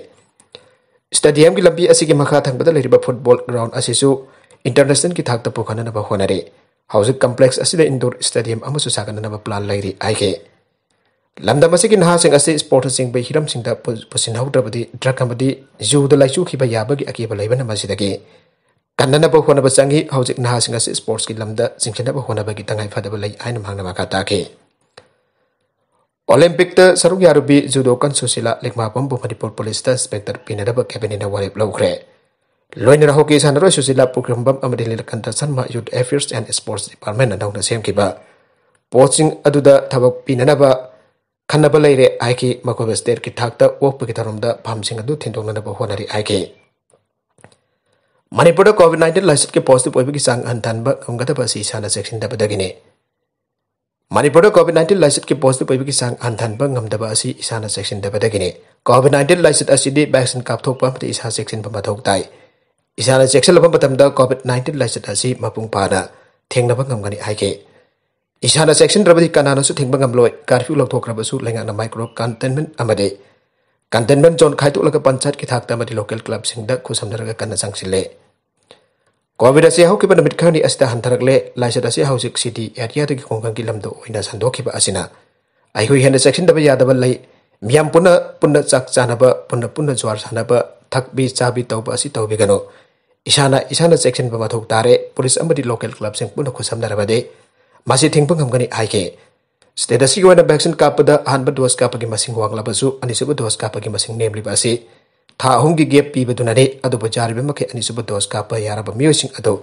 ꯁ꯭ꯇꯦꯗꯤꯌꯝꯒꯤ ꯂꯝꯕꯤ ꯑꯁꯤꯒꯤ ꯃꯈꯥ ꯊꯪꯕꯗ ꯂꯩꯔꯤꯕ ꯐꯨꯠꯕꯣꯜ ꯒ꯭ꯔꯥꯎꯟ ꯑꯁꯤꯁꯨ ꯏꯟꯇꯔꯅꯦꯁꯅꯦꯜꯒꯤ ꯊꯥꯛꯇ ꯄꯨꯈꯠꯅꯅꯕ ꯍꯣꯠꯅꯔꯤ꯫ ꯍꯧꯖꯤꯛ ꯀꯝꯄ꯭ꯂꯦꯛꯁ ꯑꯁꯤꯗ ꯏꯟꯗꯣꯔ ꯁ꯭ꯇꯦꯗꯤꯌꯝ ꯑꯃꯁꯨ ꯁꯥꯒꯠꯅꯅꯕ ꯄ꯭ꯂꯥꯟ ꯂꯩꯔꯤ ꯍꯥꯏꯈꯤ꯫ ꯂꯝꯗꯝ ꯑꯁꯤꯒꯤ ꯅꯍꯥꯁꯤꯡ ꯑꯁꯤ ꯁ꯭ꯄꯣꯔꯠꯅꯆꯤꯡꯕ ꯍꯤꯔꯝꯁꯤꯡꯗ ꯄꯨ-, ꯄꯨꯁꯤꯟꯍꯧꯗ꯭ꯔꯕꯗꯤ ꯗ꯭ꯔꯒ ꯑꯃꯗꯤ ꯖꯨꯗ ꯂꯥꯏꯆꯨꯈꯤꯕ ꯌꯥꯕꯒꯤ ꯑꯀꯤꯕ ꯂꯩꯕꯅ ꯃꯁꯤꯗꯒꯤ ꯀꯟꯅꯅꯕ ꯍꯣꯠꯅꯕ ꯆꯪꯏ꯫ ꯍꯧꯖꯤꯛ ꯅꯍꯥꯁꯤꯡ ꯑꯁꯤ ꯁ꯭ꯄꯣꯔꯠꯁꯀꯤ ꯂꯝꯗ ꯆꯤꯡꯁꯤꯟꯅꯕ ꯍꯣꯠꯅꯕꯒꯤ ꯇꯉꯥꯏ ꯐꯗꯕ ꯂꯩ ꯍꯥꯏꯅ ꯃꯍꯥꯛꯅ ꯃꯈꯥ ꯇꯥꯈꯤ꯫ ꯑꯣꯂꯦꯝꯄꯤꯛꯇ ꯁꯔꯨꯛ ꯌꯥꯔꯨꯕꯤ ꯖꯨꯗꯣꯀꯟ ꯁꯨꯁꯤꯂꯥ ꯂꯤꯛꯃꯥꯕꯝꯕꯨ ꯃꯅꯤꯄꯨꯔ ꯄꯨꯂꯤꯁꯇ ꯏꯟꯁꯄꯦꯛꯇꯔ ꯄꯤꯅꯅꯕ ꯀꯦꯕꯤꯅꯦꯠꯅ ꯋꯥꯔꯦꯞ ꯂꯧꯈ꯭ꯔꯦ꯫ ꯂꯣꯏꯅꯔ ꯍꯣꯀꯤ ꯁꯥꯟꯅꯔꯣꯏ ꯁꯨꯁꯤꯂꯥ ꯄꯨꯈ꯭ꯔꯝꯕꯝ ꯑꯃꯗꯤ ꯅꯤꯂꯀꯟꯊ ꯁꯔꯃ ꯌꯨꯠ ꯑꯦꯐꯤꯌꯔꯁ ꯑꯦꯟ ꯁ꯭ꯄꯣꯔꯠꯁ ꯗꯤꯄꯥꯔꯠꯃꯦꯟꯅ ꯅꯧꯅ ꯁꯦꯝꯈꯤꯕ ꯄꯣꯁꯁꯤꯡ ꯑꯗꯨꯗ ꯊꯕꯛ ꯄꯤꯅꯅꯕ ꯈꯟꯅꯕ ꯂꯩꯔꯦ ꯍꯥꯏꯈꯤ꯫ ꯃꯈꯣꯏꯕꯨ ꯁ꯭ꯇꯦꯠꯀꯤ ꯊꯥꯛꯇ ꯑꯣꯛꯄꯒꯤ ꯊꯧꯔꯝꯗ ꯐꯝꯁꯤꯡ ꯑꯗꯨ ꯊꯤꯟꯗꯣꯛꯅꯅꯕ ꯍꯣꯠꯅꯔꯤ ꯍꯥꯏꯈꯤ꯫ ꯃꯅꯤꯄꯨꯔꯗ ꯀꯣꯚꯤꯗ ꯅꯥꯏꯟꯇꯤꯟ ꯂꯥꯏꯆꯠꯀꯤ ꯄꯣꯖꯤꯇꯤꯚ ꯑꯣꯏꯕꯒꯤ ꯆꯥꯡ ꯍꯟꯊꯍꯟꯕ ꯉꯝꯒꯗꯕ ꯑꯁꯤ ꯏꯁꯥꯅ ꯆꯦꯛꯁꯤꯟꯗꯕꯗꯒꯤꯅꯤ꯫ ꯃꯅꯤꯄꯨꯔꯗ ꯀꯣꯚꯤꯗ ꯅꯥꯏꯟꯇꯤꯟ ꯂꯥꯏꯆꯠꯀꯤ ꯄꯣꯖꯤꯇꯤꯚ ꯑꯣꯏꯕꯒꯤ ꯆꯥꯡ ꯍꯟꯊꯍꯟꯕ ꯉꯝꯗꯕ ꯑꯁꯤ ꯏꯁꯥꯅ ꯆꯦꯛꯁꯤꯟꯗꯕꯗꯒꯤꯅꯤ꯫ ꯀꯣꯚꯤꯗ ꯅꯥꯏꯟꯇꯤꯟ ꯂꯥꯏꯆꯠ ꯑꯁꯤꯗꯤ ꯚꯦꯛꯁꯤꯟ ꯀꯥꯞꯊꯣꯛꯄ ꯑꯃꯗꯤ ꯏꯁꯥ ꯆꯦꯛꯁꯤꯟꯕ ꯃꯊꯧ ꯇꯥꯏ꯫ ꯏꯁꯥꯅ ꯆꯦꯛꯁꯤꯜꯂꯕ ꯃꯇꯝꯗ ꯀꯣꯚꯤꯗ ꯅꯥꯏꯟꯇꯤꯟ ꯂꯥꯏꯆꯠ ꯑꯁꯤ ꯃꯄꯨꯡ ꯐꯥꯅ ꯊꯦꯡꯅꯕ ꯉꯝꯒꯅꯤ ꯍꯥꯏꯈꯤ꯫ ꯏꯁꯥꯅ ꯆꯦꯛꯁꯤꯟꯗ꯭ꯔꯕꯗꯤ ꯀꯅꯥꯅꯁꯨ ꯊꯤꯡꯕ ꯉꯝꯂꯣꯏ꯫ ꯀꯥꯔꯐ꯭ꯌꯨ ꯂꯧꯊꯣꯛꯈ꯭ꯔꯕꯁꯨ ꯂꯩꯉꯥꯛꯅ ꯃꯥꯏꯀ꯭ꯔꯣ ꯀꯟꯇꯦꯟꯃꯦꯟꯠ ꯑꯃꯗꯤ ꯀꯟꯇꯦꯟꯃꯦꯟꯠ ꯖꯣꯟ ꯈꯥꯏꯗꯣꯛꯂꯒ ꯄꯟꯆꯥꯌꯠꯀꯤ ꯊꯥꯛꯇ ꯑꯃꯗꯤ ꯂꯣꯀꯦꯜ ꯀ꯭ꯂꯕꯁꯤꯡꯗ ꯈꯨꯠꯁꯝꯅꯔꯒ ꯀꯟꯅ ꯆꯪꯁꯤꯜꯂꯦ꯫ ꯀꯣꯚꯤꯗ ꯑꯁꯤ ꯍꯧꯈꯤꯕ ꯅꯨꯃꯤꯠ ꯈꯔꯅꯤ ꯑꯁꯤꯗ ꯍꯟꯊꯔꯛꯂꯦ꯫ ꯂꯥꯏꯆꯠ ꯑꯁꯤ ꯍꯧꯖꯤꯛ ꯁꯤꯇꯤ ꯑꯦꯔꯤꯌꯥꯗꯒꯤ ꯈꯨꯡꯒꯪꯒꯤ ꯂꯝꯗ ꯑꯣꯏꯅ ꯁꯟꯗꯣꯛꯈꯤꯕ ꯑꯁꯤꯅ ꯑꯩꯈꯣꯏ ꯍꯦꯟꯅ ꯆꯦꯛꯁꯤꯟꯗꯕ ꯌꯥꯗꯕ ꯂꯩ꯫ ꯃꯤꯌꯥꯝ ꯄꯨꯟꯅ ꯄꯨꯟꯅ ꯆꯥꯛ ꯆꯥꯅꯕ, ꯄꯨꯟꯅ ꯄꯨꯟꯅ ꯖ꯭ꯋꯥꯔ ꯁꯥꯟꯅꯕ, ꯊꯛꯄꯤ ꯆꯥꯕꯤ ꯇꯧꯕ ꯑꯁꯤ ꯇꯧꯕꯤꯒꯅꯨ꯫ ꯏꯁꯥꯅ ꯏꯁꯥꯅ ꯆꯦꯛꯁꯤꯟꯕ ꯃꯊꯧ ꯇꯥꯔꯦ꯫ ꯄꯨꯂꯤꯁ ꯑꯃꯗꯤ ꯂꯣꯀꯦꯜ ꯀ꯭ꯂꯕꯁꯤꯡ ꯄꯨꯟꯅ ꯈꯨꯠꯁꯝꯅꯔꯕꯗꯤ ꯃꯁꯤ ꯊꯤꯡꯕ ꯉꯝꯒꯅꯤ ꯍꯥꯏꯈꯤ꯫ State ꯑꯁꯤꯒꯤ ꯑꯣꯏꯅ vaccine ꯀꯥꯞꯄꯗ ꯑꯍꯥꯟꯕ dose ꯀꯥꯞꯄꯒꯤ ꯃꯁꯤꯡ ꯋꯥꯡꯂꯕꯁꯨ, ꯑꯅꯤꯁꯨꯕ dose ꯀꯥꯞꯄꯒꯤ ꯃꯁꯤꯡ ꯅꯦꯝꯂꯤꯕ ꯑꯁꯤ ꯊꯥ ꯑꯍꯨꯝꯒꯤ gap ꯄꯤꯕꯗꯨꯅꯅꯤ꯫ ꯑꯗꯨꯕꯨ ꯌꯥꯔꯤꯕ ꯃꯈꯩ ꯑꯅꯤꯁꯨꯕ dose ꯀꯥꯞꯄ ꯌꯥꯔꯕ ꯃꯤꯑꯣꯏꯁꯤꯡ ꯑꯗꯨ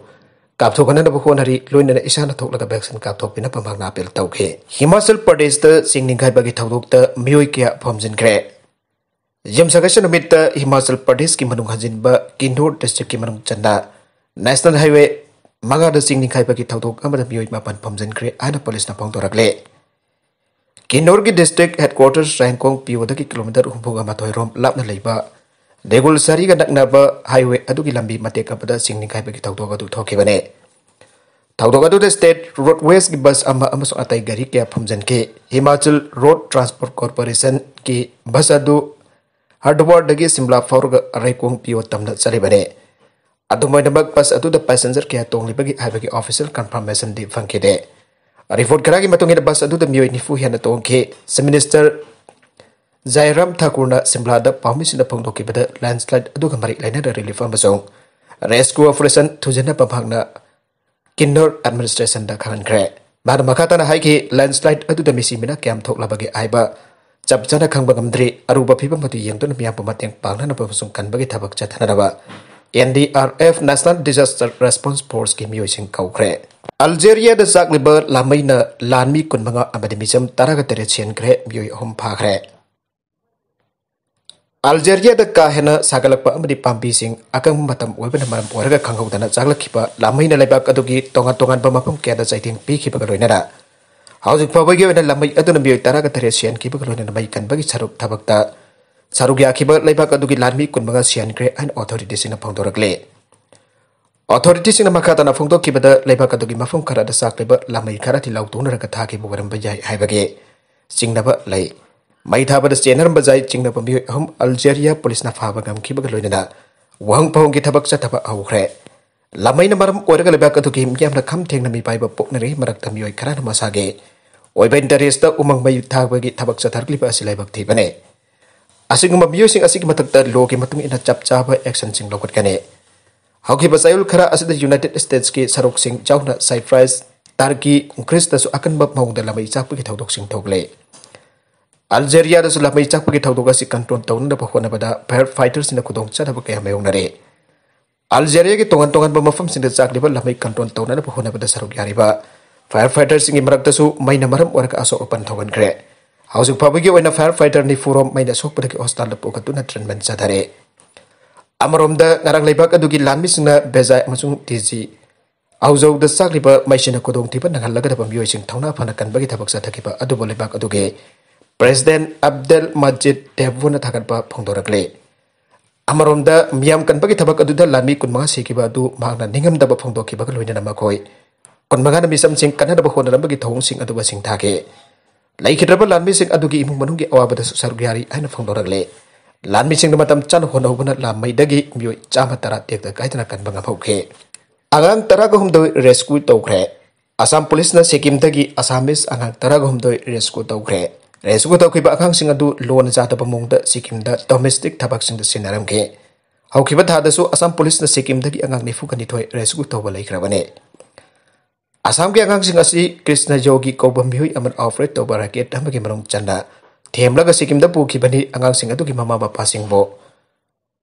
ꯀꯥꯞꯊꯣꯛꯍꯟꯅꯕ ꯍꯣꯠꯅꯔꯤ꯫ ꯂꯣꯏꯅꯅ ꯏꯁꯥꯅ ꯊꯣꯛꯂꯒ vaccine ꯀꯥꯞꯊꯣꯛꯄꯤꯅꯕ ꯃꯍꯥꯛꯅ appeal ꯇꯧꯈꯤ꯫ ꯍꯤꯃꯥꯆꯜ ꯄ꯭ꯔꯗꯦꯁꯇ ꯆꯤꯡ ꯅꯤꯡꯈꯥꯏꯕꯒꯤ ꯊꯧꯗꯣꯛꯇ ꯃꯤꯑꯣꯏ ꯀꯌꯥ ꯐꯝꯖꯤꯟꯈ꯭ꯔꯦ꯫ ꯌꯨꯝꯁꯀꯩꯁ ꯅꯨꯃꯤꯠꯇ ꯍꯤꯃꯥꯆꯜ ꯄ꯭ꯔꯗꯦꯁꯀꯤ ꯃꯅꯨꯡ ꯍꯟꯖꯤꯟꯕ ꯀꯤꯟꯅꯣꯔ districtꯀꯤ ꯃꯅꯨꯡ ꯆꯟꯅ National Highway ꯃꯉꯥꯗ ꯆꯤꯡ ꯅꯤꯡꯈꯥꯏꯕꯒꯤ ꯊꯧꯗꯣꯛ ꯑꯃꯗ ꯃꯤꯑꯣꯏ ꯃꯥꯄꯟ ꯐꯝꯖꯤꯟꯈ꯭ꯔꯦ ꯍꯥꯏꯅ ꯄꯨꯂꯤꯁꯅ ꯐꯣꯡꯗꯣꯔꯛꯂꯦ꯫ ꯀꯤꯟꯅꯣꯔꯒꯤ district headquarters ꯔꯥꯏꯟꯀꯣꯡ ꯄꯤꯌꯣꯗꯒꯤ ꯀꯤꯂꯣꯃꯤꯇꯔ ꯍꯨꯝꯐꯨꯒ ꯃꯥꯊꯣꯏ ꯔꯣꯝ ꯂꯥꯞꯅ ꯂꯩꯕ ꯗꯦꯒꯨꯜꯁꯥꯔꯤꯒ ꯅꯛꯅꯕ highway ꯑꯗꯨꯒꯤ ꯂꯝꯕꯤ ꯃꯇꯦꯛ ꯑꯃꯗ ꯆꯤꯡ ꯅꯤꯡꯈꯥꯏꯕꯒꯤ ꯊꯧꯗꯣꯛ ꯑꯗꯨ ꯊꯣꯛꯈꯤꯕꯅꯤ꯫ ꯊꯧꯗꯣꯛ ꯑꯗꯨꯗ state roadwaysꯀꯤ bus ꯑꯃ ꯑꯃꯁꯨꯡ ꯑꯇꯩ ꯒꯥꯔꯤ ꯀꯌꯥ ꯐꯝꯖꯤꯟꯈꯤ꯫ ꯍꯤꯃꯥꯆꯜ Road Transport Corporationꯀꯤ bus ꯑꯗꯨ ꯍꯔꯗꯋꯥꯔꯗꯒꯤ ꯁꯤꯝꯂꯥ ꯐꯥꯎꯔꯒ ꯔꯩꯀꯣꯡ ꯄꯤꯌꯣ ꯇꯝꯅ ꯆꯠꯂꯤꯕꯅꯤ꯫ ꯑꯗꯨꯝ ꯑꯣꯏꯅꯃꯛ, bus ꯑꯗꯨꯗ passenger ꯀꯌꯥ ꯇꯣꯡꯂꯤꯕꯒꯤ ꯍꯥꯏꯕꯒꯤ official confirmationꯗꯤ ꯐꯪꯈꯤꯗꯦ꯫ Report ꯈꯔꯒꯤ ꯃꯇꯨꯡ ꯏꯟꯅ, bus ꯑꯗꯨꯗ ꯃꯤꯑꯣꯏ ꯅꯤꯐꯨ ꯍꯦꯟꯅ ꯇꯣꯡꯈꯤ꯫ Chief Minister ꯖꯥꯏꯔꯥꯝ ꯊꯥꯀꯨꯔꯅ ꯁꯤꯝꯂꯥꯗ ꯄꯥꯎꯃꯤꯁꯤꯡꯗ ꯐꯣꯡꯗꯣꯛꯈꯤꯕꯗ, landslide ꯑꯗꯨꯒ ꯃꯔꯤ ꯂꯩꯅꯅ relief ꯑꯃꯁꯨꯡ rescue operation ꯊꯨꯖꯤꯟꯅꯕ ꯃꯍꯥꯛꯅ ꯀꯤꯟꯅꯣꯔ administrationꯗ ꯈꯪꯍꯟꯈ꯭ꯔꯦ꯫ ꯃꯍꯥꯛꯅ ꯃꯈꯥ ꯇꯥꯅ ꯍꯥꯏꯈꯤ, landslide ꯑꯗꯨꯗ ꯃꯤꯁꯤ ꯃꯤꯅ ꯀꯌꯥꯝ ꯊꯣꯛꯂꯕꯒꯦ ꯍꯥꯏꯕ ꯆꯞ ꯆꯥꯅ ꯈꯪꯕ ꯉꯝꯗ꯭ꯔꯤ꯫ ꯑꯔꯨꯕ ꯐꯤꯕꯝ ꯑꯗꯨ ꯌꯦꯡꯗꯨꯅ ꯃꯤꯌꯥꯝꯕꯨ ꯃꯇꯦꯡ ꯄꯥꯡꯅꯅꯕ ꯑꯃꯁꯨꯡ ꯀꯟꯕꯒꯤ ꯊꯕꯛ ꯆꯠꯊꯅꯅꯕ N D R F, National Disaster Response Forceꯀꯤ ꯃꯤꯑꯣꯏꯁꯤꯡ ꯀꯧꯈ꯭ꯔꯦ꯫ ꯑꯜꯖꯦꯔꯤꯌꯥꯗ ꯆꯥꯛꯂꯤꯕ ꯂꯥꯃꯩꯅ ꯂꯥꯟꯃꯤ ꯀꯨꯟꯃꯉꯥ ꯑꯃꯗꯤ ꯃꯤꯆꯝ ꯇꯔꯥꯒ ꯇꯔꯦꯠ ꯁꯤꯍꯟꯈ꯭ꯔꯦ, ꯃꯤꯑꯣꯏ ꯑꯍꯨꯝ ꯐꯥꯈ꯭ꯔꯦ꯫ ꯑꯜꯖꯦꯔꯤꯌꯥꯗ ꯀꯥ ꯍꯦꯟꯅ ꯁꯥꯒꯠꯂꯛꯄ ꯑꯃꯗꯤ ꯄꯥꯝꯕꯤꯁꯤꯡ ꯑꯀꯪꯕ ꯃꯇꯝ ꯑꯣꯏꯕꯅ ꯃꯔꯝ ꯑꯣꯏꯔꯒ ꯈꯪꯍꯧꯗꯅ ꯆꯥꯛꯂꯛꯈꯤꯕ ꯂꯥꯃꯩꯅ ꯂꯩꯕꯥꯛ ꯑꯗꯨꯒꯤ ꯇꯣꯉꯥꯟ ꯇꯣꯉꯥꯟꯕ ꯃꯐꯝ ꯀꯌꯥꯗ ꯆꯩꯊꯦꯡ ꯄꯤꯈꯤꯕꯒ ꯂꯣꯏꯅꯅ ꯍꯧꯖꯤꯛ ꯐꯥꯎꯕꯒꯤ ꯑꯣꯏꯅ ꯂꯥꯃꯩ ꯑꯗꯨꯅ ꯃꯤꯑꯣꯏ ꯇꯔꯥꯒ ꯇꯔꯦꯠ ꯁꯤꯍꯟꯈꯤꯕꯒ ꯂꯣꯏꯅꯅ ꯃꯩ ꯀꯟꯕꯒꯤ ꯁꯔꯨꯛ ꯊꯕꯛꯇ ꯁꯔꯨꯛ ꯌꯥꯈꯤꯕ ꯂꯩꯕꯥꯛ ꯑꯗꯨꯒꯤ ꯂꯥꯟꯃꯤ ꯀꯨꯟꯃꯉꯥ ꯁꯤꯍꯟꯈ꯭ꯔꯦ ꯍꯥꯏꯅ authorityꯁꯤꯡꯅ ꯐꯣꯡꯗꯣꯔꯛꯂꯤ꯫ Authorityꯁꯤꯡꯅ ꯃꯈꯥ ꯇꯥꯅ ꯐꯣꯡꯗꯣꯛꯈꯤꯕꯗ, ꯂꯩꯕꯥꯛ ꯑꯗꯨꯒꯤ ꯃꯐꯝ ꯈꯔꯗ ꯆꯥꯛꯂꯤꯕ ꯂꯥꯃꯩ ꯈꯔꯗꯤ ꯂꯧꯊꯣꯛꯅꯔꯒ ꯊꯥꯈꯤꯕ ꯑꯣꯏꯔꯝꯕ ꯌꯥꯏ ꯍꯥꯏꯕꯒꯤ ꯆꯤꯡꯅꯕ ꯂꯩ꯫ ꯃꯩ ꯊꯥꯕꯗ ꯆꯦꯟꯅꯔꯝꯕ ꯌꯥꯏ꯫ ꯆꯤꯡꯅꯕ ꯃꯤꯑꯣꯏ ꯑꯍꯨꯝ ꯑꯜꯖꯦꯔꯤꯌꯥ ꯄꯨꯂꯤꯁꯅ ꯐꯥꯕ ꯉꯝꯈꯤꯕꯒ ꯂꯣꯏꯅꯅ ꯋꯥꯍꯪ ꯐꯥꯎꯍꯟꯒꯤ ꯊꯕꯛ ꯆꯠꯊꯕ ꯍꯧꯈ꯭ꯔꯦ꯫ ꯂꯥꯃꯩꯅ ꯃꯔꯝ ꯑꯣꯏꯔꯒ ꯂꯩꯕꯥꯛ ꯑꯗꯨꯒꯤ ꯃꯤꯌꯥꯝꯅ ꯈꯝ ꯊꯦꯡꯅ ꯃꯤꯄꯥꯏꯕ ꯄꯣꯛꯅꯔꯤ꯫ ꯃꯔꯛꯇ ꯃꯤꯑꯣꯏ ꯈꯔꯅ ꯃꯁꯥꯒꯤ ꯑꯣꯏꯕ interestꯇ ꯎꯃꯪ ꯃꯩ ꯊꯥꯕꯒꯤ ꯊꯕꯛ ꯆꯠꯊꯔꯛꯂꯤꯕ ꯑꯁꯤ ꯂꯥꯏꯕꯛ ꯊꯤꯕꯅꯤ꯫ ꯑꯁꯤꯒꯨꯝꯕ ꯃꯤꯑꯣꯏꯁꯤꯡ ꯑꯁꯤꯒꯤ ꯃꯊꯛꯇ lawꯒꯤ ꯃꯇꯨꯡ ꯏꯟꯅ ꯆꯞ ꯆꯥꯕ actionꯁꯤꯡ ꯂꯧꯈꯠꯀꯅꯤ꯫ ꯍꯧꯈꯤꯕ ꯆꯌꯣꯜ ꯈꯔ ꯑꯁꯤꯗ United Statesꯀꯤ ꯁꯔꯨꯛꯁꯤꯡ ꯌꯥꯎꯅ Cyprus, ꯇꯔꯀꯤ ꯒ꯭ꯔꯤꯁꯇꯁꯨ ꯑꯀꯟꯕ ꯃꯑꯣꯡꯗ ꯂꯥꯃꯩ ꯆꯥꯛꯄꯒꯤ ꯊꯧꯗꯣꯛꯁꯤꯡ ꯊꯣꯛꯂꯦ꯫ ꯑꯜꯖꯦꯔꯤꯌꯥꯗꯁꯨ ꯂꯥꯃꯩ ꯆꯥꯛꯄꯒꯤ ꯊꯧꯗꯣꯛ ꯑꯁꯤ ꯀꯟꯇ꯭ꯔꯣꯜ ꯇꯧꯅꯅꯕ ꯍꯣꯠꯅꯕꯗ ꯐꯥꯌꯔ ꯐꯥꯏꯇꯔꯁꯤꯡꯅ ꯈꯨꯗꯣꯡꯆꯥꯗꯕ ꯀꯌꯥ ꯃꯥꯌꯣꯛꯅꯔꯦ꯫ ꯑꯜꯖꯦꯔꯤꯌꯥꯒꯤ ꯇꯣꯉꯥꯟ ꯇꯣꯉꯥꯟꯕ ꯃꯐꯝꯁꯤꯡꯗ ꯆꯥꯛꯂꯤꯕ ꯂꯥꯃꯩ ꯀꯟꯇ꯭ꯔꯣꯜ ꯇꯧꯅꯅꯕ ꯍꯣꯠꯅꯕꯗ ꯁꯔꯨꯛ ꯌꯥꯔꯤꯕ ꯐꯥꯌꯔ ꯐꯥꯏꯇꯔꯁꯤꯡꯒꯤ ꯃꯔꯛꯇꯁꯨ ꯃꯩꯅ ꯃꯔꯝ ꯑꯣꯏꯔꯒ ꯑꯁꯣꯛ ꯑꯄꯟ ꯊꯣꯛꯍꯟꯈ꯭ꯔꯦ꯫ ꯍꯧꯖꯤꯛ ꯐꯥꯎꯕꯒꯤ ꯑꯣꯏꯅ ꯐꯥꯌꯔ ꯐꯥꯏꯇꯔ ꯅꯤꯐꯨ ꯔꯣꯝ ꯃꯩꯅ ꯁꯣꯛꯄꯗꯒꯤ ꯍꯣꯁꯄꯤꯇꯥꯜꯗ ꯄꯨꯈꯠꯇꯨꯅ ꯇ꯭ꯔꯤꯠꯃꯦꯟ ꯆꯠꯊꯔꯦ꯫ ꯑꯃꯔꯣꯝꯗ, ꯉꯔꯥꯡ ꯂꯩꯕꯥꯛ ꯑꯗꯨꯒꯤ ꯂꯥꯟꯃꯤꯁꯤꯡꯅ ꯕꯦꯖꯥꯏ ꯑꯃꯁꯨꯡ ꯇꯤꯖꯤ ꯑꯧꯖꯧꯗ ꯆꯥꯛꯂꯤꯕ ꯃꯩꯁꯤꯅ ꯈꯨꯗꯣꯡꯊꯤꯕ ꯅꯪꯍꯜꯂꯒꯗꯕ ꯃꯤꯑꯣꯏꯁꯤꯡ ꯊꯧꯅꯥ ꯐꯅ ꯀꯟꯕꯒꯤ ꯊꯕꯛ ꯆꯠꯊꯈꯤꯕ ꯑꯗꯨꯕꯨ ꯂꯩꯕꯥꯛ ꯑꯗꯨꯒꯤ ꯄ꯭ꯔꯦꯁꯤꯗꯦꯟꯠ ꯑꯕꯗꯦꯜ ꯃꯖꯤꯗ ꯇꯦꯕꯨꯅ ꯊꯥꯒꯠꯄ ꯐꯣꯡꯗꯣꯔꯛꯂꯤ꯫ ꯑꯃꯔꯣꯝꯗ, ꯃꯤꯌꯥꯝ ꯀꯟꯕꯒꯤ ꯊꯕꯛ ꯑꯗꯨꯗ ꯂꯥꯟꯃꯤ ꯀꯨꯟꯃꯉꯥ ꯁꯤꯈꯤꯕ ꯑꯗꯨ ꯃꯍꯥꯛꯅ ꯅꯤꯡꯉꯝꯗꯕ ꯐꯣꯡꯗꯣꯛꯈꯤꯕꯒ ꯂꯣꯏꯅꯅ ꯃꯈꯣꯏ ꯀꯨꯟꯃꯉꯥꯅ ꯃꯤꯆꯝꯁꯤꯡ ꯀꯟꯅꯅꯕ ꯍꯣꯠꯅꯔꯝꯕꯒꯤ ꯊꯧꯑꯣꯡꯁꯤꯡ ꯑꯗꯨ ꯃꯁꯤꯡ ꯊꯥꯈꯤ꯫ ꯂꯩꯈꯤꯗ꯭ꯔꯕ ꯂꯥꯟꯃꯤꯁꯤꯡ ꯑꯗꯨꯒꯤ ꯏꯃꯨꯡ ꯃꯅꯨꯡꯒꯤ ꯑꯋꯥꯕꯗꯁꯨ ꯁꯔꯨꯛ ꯌꯥꯔꯤ ꯍꯥꯏꯅ ꯐꯣꯡꯗꯣꯔꯛꯂꯤ꯫ ꯂꯥꯟꯃꯤꯁꯤꯡꯅ ꯃꯇꯝ ꯆꯥꯅ ꯍꯣꯠꯅꯍꯧꯕꯅ ꯂꯥꯟꯃꯩꯗꯒꯤ ꯃꯤꯑꯣꯏ ꯆꯥꯝꯃ ꯇꯔꯥ ꯇꯦꯛꯇ ꯀꯥꯏꯗꯅ ꯀꯟꯕ ꯉꯝꯍꯧꯈꯤ꯫ ꯑꯉꯥꯡ ꯇꯔꯥꯒ ꯍꯨꯝꯗꯣꯏ ꯔꯦꯁꯀ꯭ꯌꯨ ꯇꯧꯈ꯭ꯔꯦ꯫ ꯑꯁꯥꯝ ꯄꯨꯂꯤꯁꯅ ꯁꯤꯛꯀꯤꯝꯗꯒꯤ ꯑꯁꯥꯃꯤꯁ ꯑꯉꯥꯡ ꯇꯔꯥꯒ ꯍꯨꯝꯗꯣꯏ ꯔꯦꯁꯀ꯭ꯌꯨ ꯇꯧꯈ꯭ꯔꯦ꯫ ꯔꯦꯁꯀ꯭ꯌꯨ ꯇꯧꯈꯤꯕ ꯑꯉꯥꯡꯁꯤꯡ ꯑꯗꯨ ꯂꯣꯟꯅ ꯆꯥꯗꯕ ꯃꯑꯣꯡꯗ ꯁꯤꯛꯀꯤꯝꯗ ꯗꯣꯃꯦꯁꯇꯤꯛ ꯊꯕꯛꯁꯤꯡꯗ ꯁꯤꯖꯤꯟꯅꯔꯝꯈꯤ꯫ ꯍꯧꯈꯤꯕ ꯊꯥꯗꯁꯨ ꯑꯁꯥꯝ ꯄꯨꯂꯤꯁꯅ ꯁꯤꯛꯀꯤꯝꯗꯒꯤ ꯑꯉꯥꯡ ꯅꯤꯐꯨꯒ ꯅꯤꯊꯣꯏ ꯔꯦꯁꯀ꯭ꯌꯨ ꯇꯧꯕ ꯂꯩꯈ꯭ꯔꯕꯅꯤ꯫ ꯑꯁꯥꯝꯒꯤ ꯑꯉꯥꯡꯁꯤꯡ ꯑꯁꯤ ꯀ꯭ꯔꯤꯁꯅ ꯌꯣꯒꯤ ꯀꯧꯕ ꯃꯤꯑꯣꯏ ꯑꯃꯅ ꯑꯣꯄꯔꯦꯠ ꯇꯧꯕ ꯔꯦꯀꯦꯠ ꯑꯃꯒꯤ ꯃꯅꯨꯡ ꯆꯟꯅ ꯊꯦꯝꯂꯒ ꯁꯤꯛꯀꯤꯝꯗ ꯄꯨꯈꯤꯕꯅꯤ꯫ ꯑꯉꯥꯡꯁꯤꯡ ꯑꯗꯨꯒꯤ ꯃꯃꯥ ꯃꯄꯥꯁꯤꯡꯕꯨ